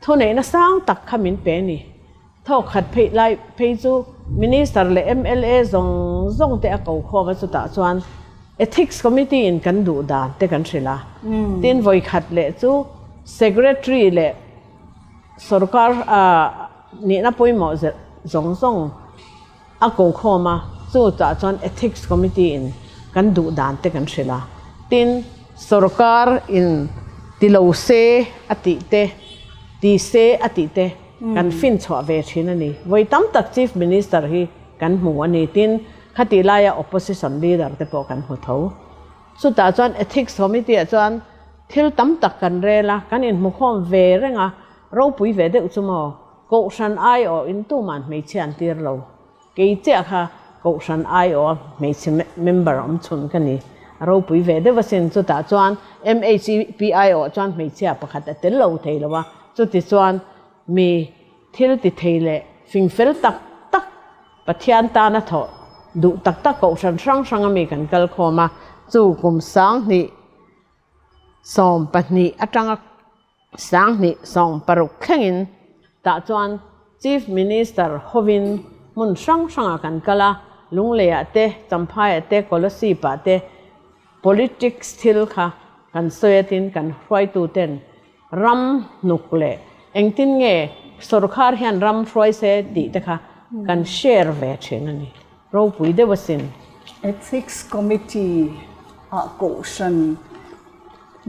thuneihna sang tak kha min pe a ni. Thawk khat phei lai phei chu Minister leh mla zawng zawng te a ko khawm a, chutah chuan Ethics Committee in kan duh dan te kan hrilh a. Tin vawi khat leh chu Secretary leh sorkar nihna pawimawh zawng zawng a ko khawm a, chutah chuan Ethics Committee in kan duh dan te kan hrilh a. Tin sorkar in ti lo se a tih te, ti se a tih te, Kan fin chhuah ve thin a ni. Vawi tam tak Chief Minister hi kan hmu a ni. Tin, khatih laia Opposition Leader te pawh kan hmu tho. Chutah chuan Ethics Committee ah chuan thil tam tak kan rel a, kan inhmukhawm ve reng a, ropui ve deuh chu maw? Kohhran aiawh in tuman hmeichhia an tir lo. Kei chiah kha Kohhran aiawha hmeichhe member awm chhun ka ni. A ropui ve deuh asin. Chutah chuan MHEP aiawh chuan hmeichhia pakhat a tel lo thei lo a. Chuti chuan mi thil ti thei leh fingfel tak tak Pathian tana thawh duh tak tak Kohhran hrang hranga mi kan kal khawm a. Chu kum 2012 atanga 2016 thlengin tah chuan Chief Minister hovin hmun hrang hrangah kan kal a, Lungleiah te, Champhaiah te, Kolasipah te politics thil kha kan sawi atin kan hruaituten ram hnuk leh engtin nge sorkar hian ram hruai se tih te kha kan share ve thin a ni. Ropui deuh asin. Ethics Committee ah kohhran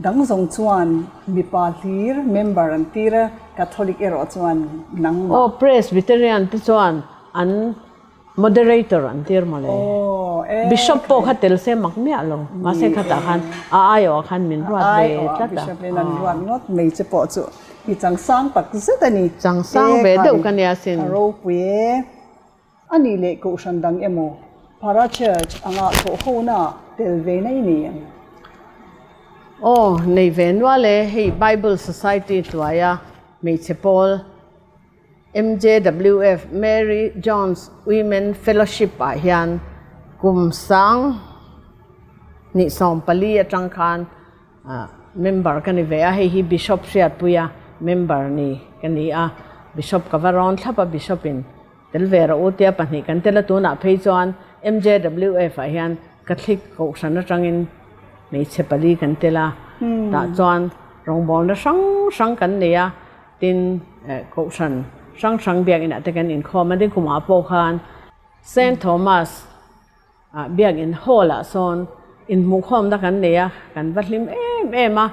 dang zawng chuan mipa hlir member an tir a, Catholic erawh chuan nangmah. Aw Presbyterian te chuan an moderator an tir mawle. Aw e. Bishop pawh kha tel se mak miah lo, mahse khatah khan a aiawh ah khan min ruat ve tlat a. A aiawh ah Bishop in an ruat ngawt mai che pawh chu i changsang tak zet a ni. Changsang ve deuh ka nia sin. A ropui e. A nih leh kohhran dang emaw Para Church anga thawhhona tel ve na i nei em? Aw, nei ve nual e, hei Bible Society hnuaia hmeichhe pawl MJWF, Mary Jones Women Fellowship, ah hian kum 2014 atang khan Member ka ni ve a, hei hi Bishop Hriatpuia member ni ka ni a, Bishop ka va rawn thlap a, Bishop in tel ve rawh u tia pahnih kan tel a, tunah phei chuan MJWF ah hian Catholic kohhran atangin hmeichhe pali kan tel a, tah chuan rawngbawlna hrang hrang kan nei a, tin kohhran hrang hrang biakinah te kan inkhawm a, nikumah pawh khan Saint Thomas Biakinn hall ah sawn inhmuhkhawmna kan nei a, kan va hlim em em a,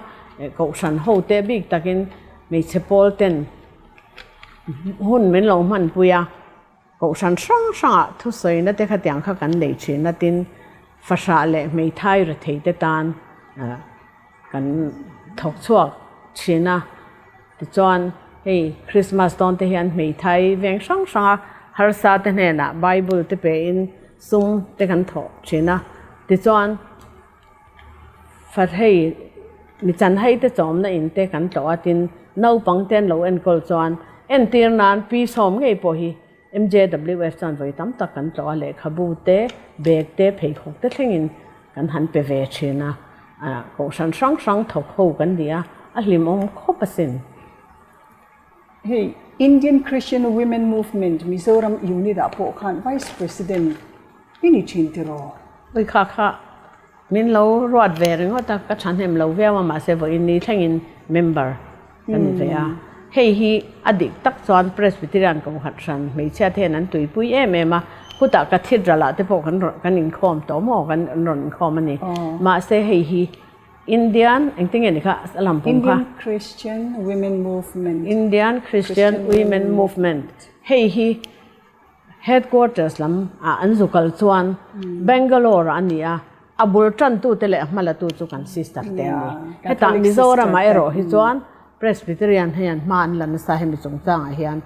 kohhran ho te bik takin hmeichhe pawl ten hun min lo hmanpui a, kohhran hrang hrangah thusawina te khatiang kha kan nei thin a, tin fahrah leh hmeithai rethei te tan kan thawk chhuak thin a. Tichuan, hei Krismas dawn te hian hmeithai veng hrang hranga harsa te hnenah Bible te pein sum te kan thawh thin a. Tichuan, Fahrei mi chanhai te chawmna in te kan tlawh a, tin naupang te an lo enkawl chuan entir nan Pi Sawm ngei pawh hi MJWF chuan vawi tam tak kan tlawh a, lehkhabu te, bag te, pheikhawk te thlengin kan han pe ve thin a, kohhran hrang hrang thawk ho kan ni a, a hlimawm khawp asin. Hei Indian Christian Women Movement Mizoram Unit ah pawh khan Vice President i ni thin tiraw? Ui kha kha. Min lo ruat ve ringawt a, ka thahnem lo viau a, mahse vawiin ni thlengin member ka ni ve a. Hei hi a dik tak chuan Presbyterian Kohhran hran hmeichhia te hian an tuipui em em a, khutah Cathedral ah te pawh kan rawn kan inkhawm tawh maw kan rawn inkhawm a ni. Mahse hei hi Indian engtin nge ni kha a lam pum kha? Indian Christian Women Movement. Indian Christian Women Movement hei hi Headquarters lam ah an zu kal chuan Bangalore ah a ni a, a bul tan tu te leh a hma la tu chu kan sister te an ni. Hetah Mizoram ah erawh hi chuan Presbyterian hian hma an la nasa hemi chungchang ah hian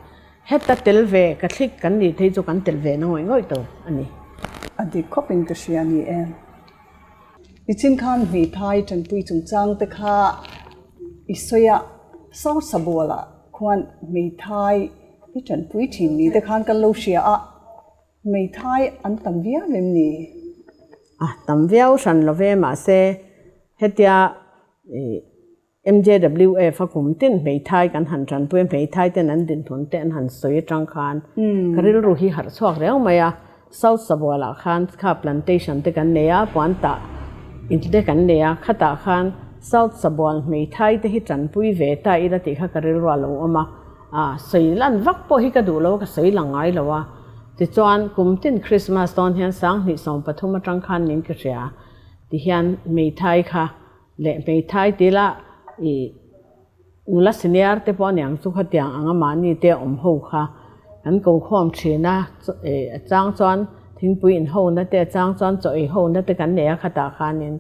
heta tel ve Catholic kan nih phei chu kan tel ve na ngawih ngawih tur a ni. A dik khawp in ka hria a ni e. Nichin khan hmeithai tanpui chungchang te kha i sawi a, South Sabual ah khuan hmeithai I tanpui thin ni te khan kan lo hria a, hmeithai an tam viau em ni? A tam viau hran lo ve, mahse hetia MJWF a kum tin hmeithai kan han tanpui a, hmeithai ten an dinhmun te an han sawi atang khan ka rilru hi harh chhuak riau mai a, South Sabualah khan kha plantation te kan nei a, puan tah in te kan nei a, khatah khan South Sabual hmeithai te hi tanpui ve ta ila tih kha ka rilru a lo awm a, a sawi lan vak pawh hi ka duh lo a, ka sawi lang ngai lo a. Tichuan kum tin Christmas dawn hian 2013 atang khan nin ka hria tihian hmeithai kha leh hmeithai tila ih Nula senior te pawh aniang chu khatiang anga mahni te awm ho kha kan ko khawm thin a, a chang chuan thingpui in ho na te a chang chuan chaw ei ho na te kan nei a khatah khanin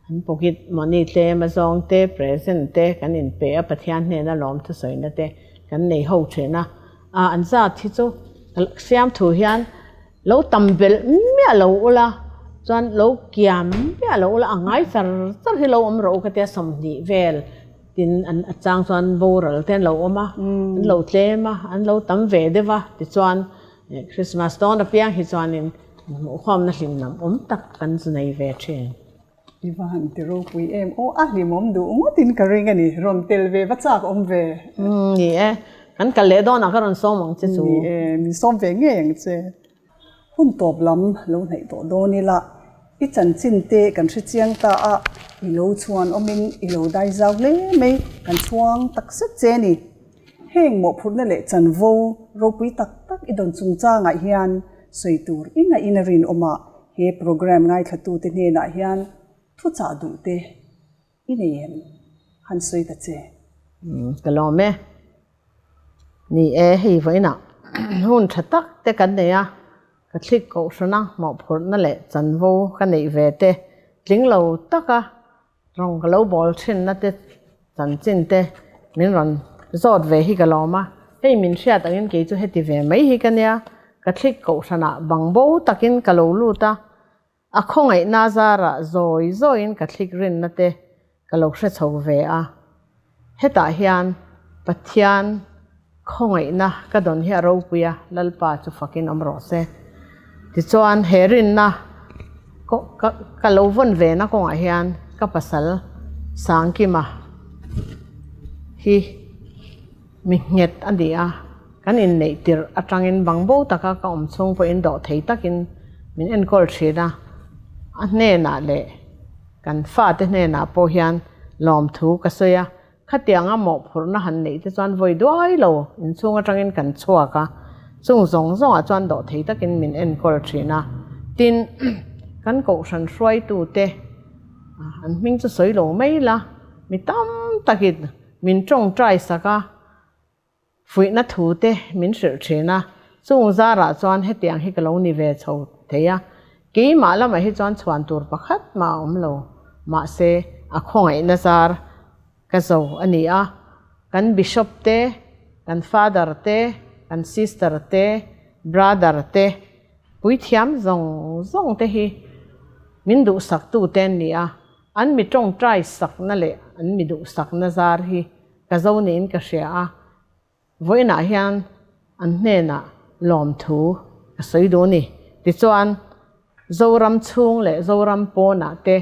an pocket money tlem a zawng te present te kan in pe a Pathian hnena lawm thusawi na te kan nei ho thin a, an zat hi chu siam thu hian lo tam belh miah lo ula chuan lo kiam miah lo ula a ngai char char hi lo awm rawh u ka tia 20 vel. Tin, an a chang chuan boral te an lo awm a, an lo tlem a, an lo tam ve deuh a, tichuan Christmas dawn apiang hi chuanin hmuhkhawmna hlimnam awm tak kan zu nei ve thin. I va han ti ropui em aw, a hlimawm duh ngawtin ka ring a ni, rawn tel ve va chak awm ve. Umm ni e, kan kal leh dawnah ka rawn sawm ang che chu. Ni e, min sawm ve ngei ang che. Hun tawp lam lo hnaih tawh dawn ila, i chanchin te kan hre chiang ta a, i lo chhuan awmin i lo dai zau hle mai, kan chhuang tak zet che a ni. Heng mawhphurhna leh chanvo ropui tak tak i dawn chungchangah hian sawi tur i ngaih in a rinawm a, he programme ngaithlatute hnenah hian thuchah duh te I nei em? Han sawi ta che. Ka lawm e. Ni e, hei vawiinah hun tha tak te kan nei a, ka thlik kohhrana mawhphurhna leh chanvo ka neih ve te tling lo taka rawng ka lo bawl thinna te chanchin te min rawn zawt ve hi ka lawm a. Hei min hriat angin kei chu heti ve mai hi ka nia, ka thlik kohhranah bangbo takin ka lo lut a, A khawngaihna zarah zawi zawiin ka thlik rinna te ka lo hre chho ve a. Hetah hian Pathian khawngaihna ka dawn hi a ropui a, Lalpa chu fakin awm rawh se. Tichuan he rinna ka lo vawn ve na kawngah hian ka pasal Sangkima hi mi nghet a ni a. Kan inneih tirh atangin bangbo taka ka awm chhung pawhin dawh thei takin min enkawl thin a, a hnenah leh kan fate hnenah pawh hian lawmthu ka sawi a, khatianga mawhphurhna han neih te chuan vawi duai lo inchhung atangin kan chhuak a, chung zawng zawngah chuan dawh thei takin min enkawl thin a, tin kan kohhran hruaitute an hming chu sawi lo mai la, mi tam takin min tawngtai sak a. Fuihna thu te min hrilh thin a, chung zarah chuan hetiang hi ka lo ni ve chho thei a, keimah lamah hi chuan chhuan tur pakhat mah a awm lo, mahse a khawngaihna zar ka zo a ni a, kan Bishop te, kan Father te, kan Sister te, Brother te, puithiam zawng zawng te hi min duhsaktu te an ni a, an mi tawngtai sakna leh an mi duhsakna zar hi Ka zo niin ka hria a, vawiinah hian an hnenah lawmthu ka sawi duh a ni. Tichuan, Zoram chhung leh Zoram pawnah te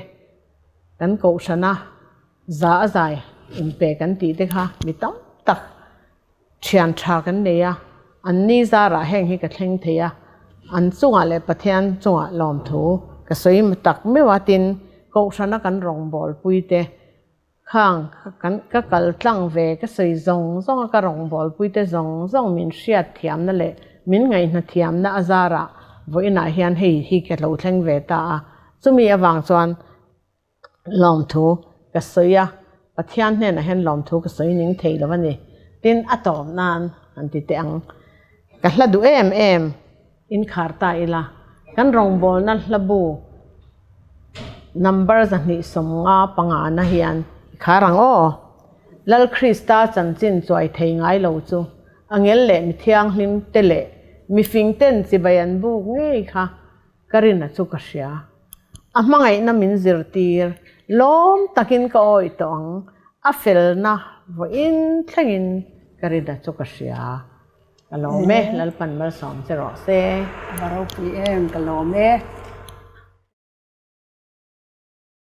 kan kohhrana za a zai inpe kan tih te kha mi tam tak thian tha kan nei a, an ni zarah heng hi ka thleng thei a, an chungah leh Pathian chungah lawmthu ka sawi tak meuh a, tin. Kohhrana kan rawngbawlpui te khang kan ka kal tlang ve ka sawi zawng zawng a ka rawngbawlpui te zawng zawng min hriat thiamna leh min ngaihna thiamna a zarah vawiinah hian hei hi ka lo thleng ve ta a, chumi avang chuan lawmthu ka sawi a, Pathian hnenah hian lawmthu ka sawi ning thei lo a ni. Tin, a tawp nan han ti teh ang. Ka hla duh em em inkhar ta ila, kan rawngbawlna hlabu number 255 na hian i khar ang aw. Lal Krista chanchin chuai thei ngai lo chu angel leh mi thianghlim te leh mifing ten chibai an buk ngei kha ka rina chu ka hria. A hmangaihna min zirtir lawm takin ka awih tawh ang, a felna vawiin thlengin ka rina chu ka hria. Ka lawm e, Lalpan malsawm che rawh se. A va ropui em, ka lawm e.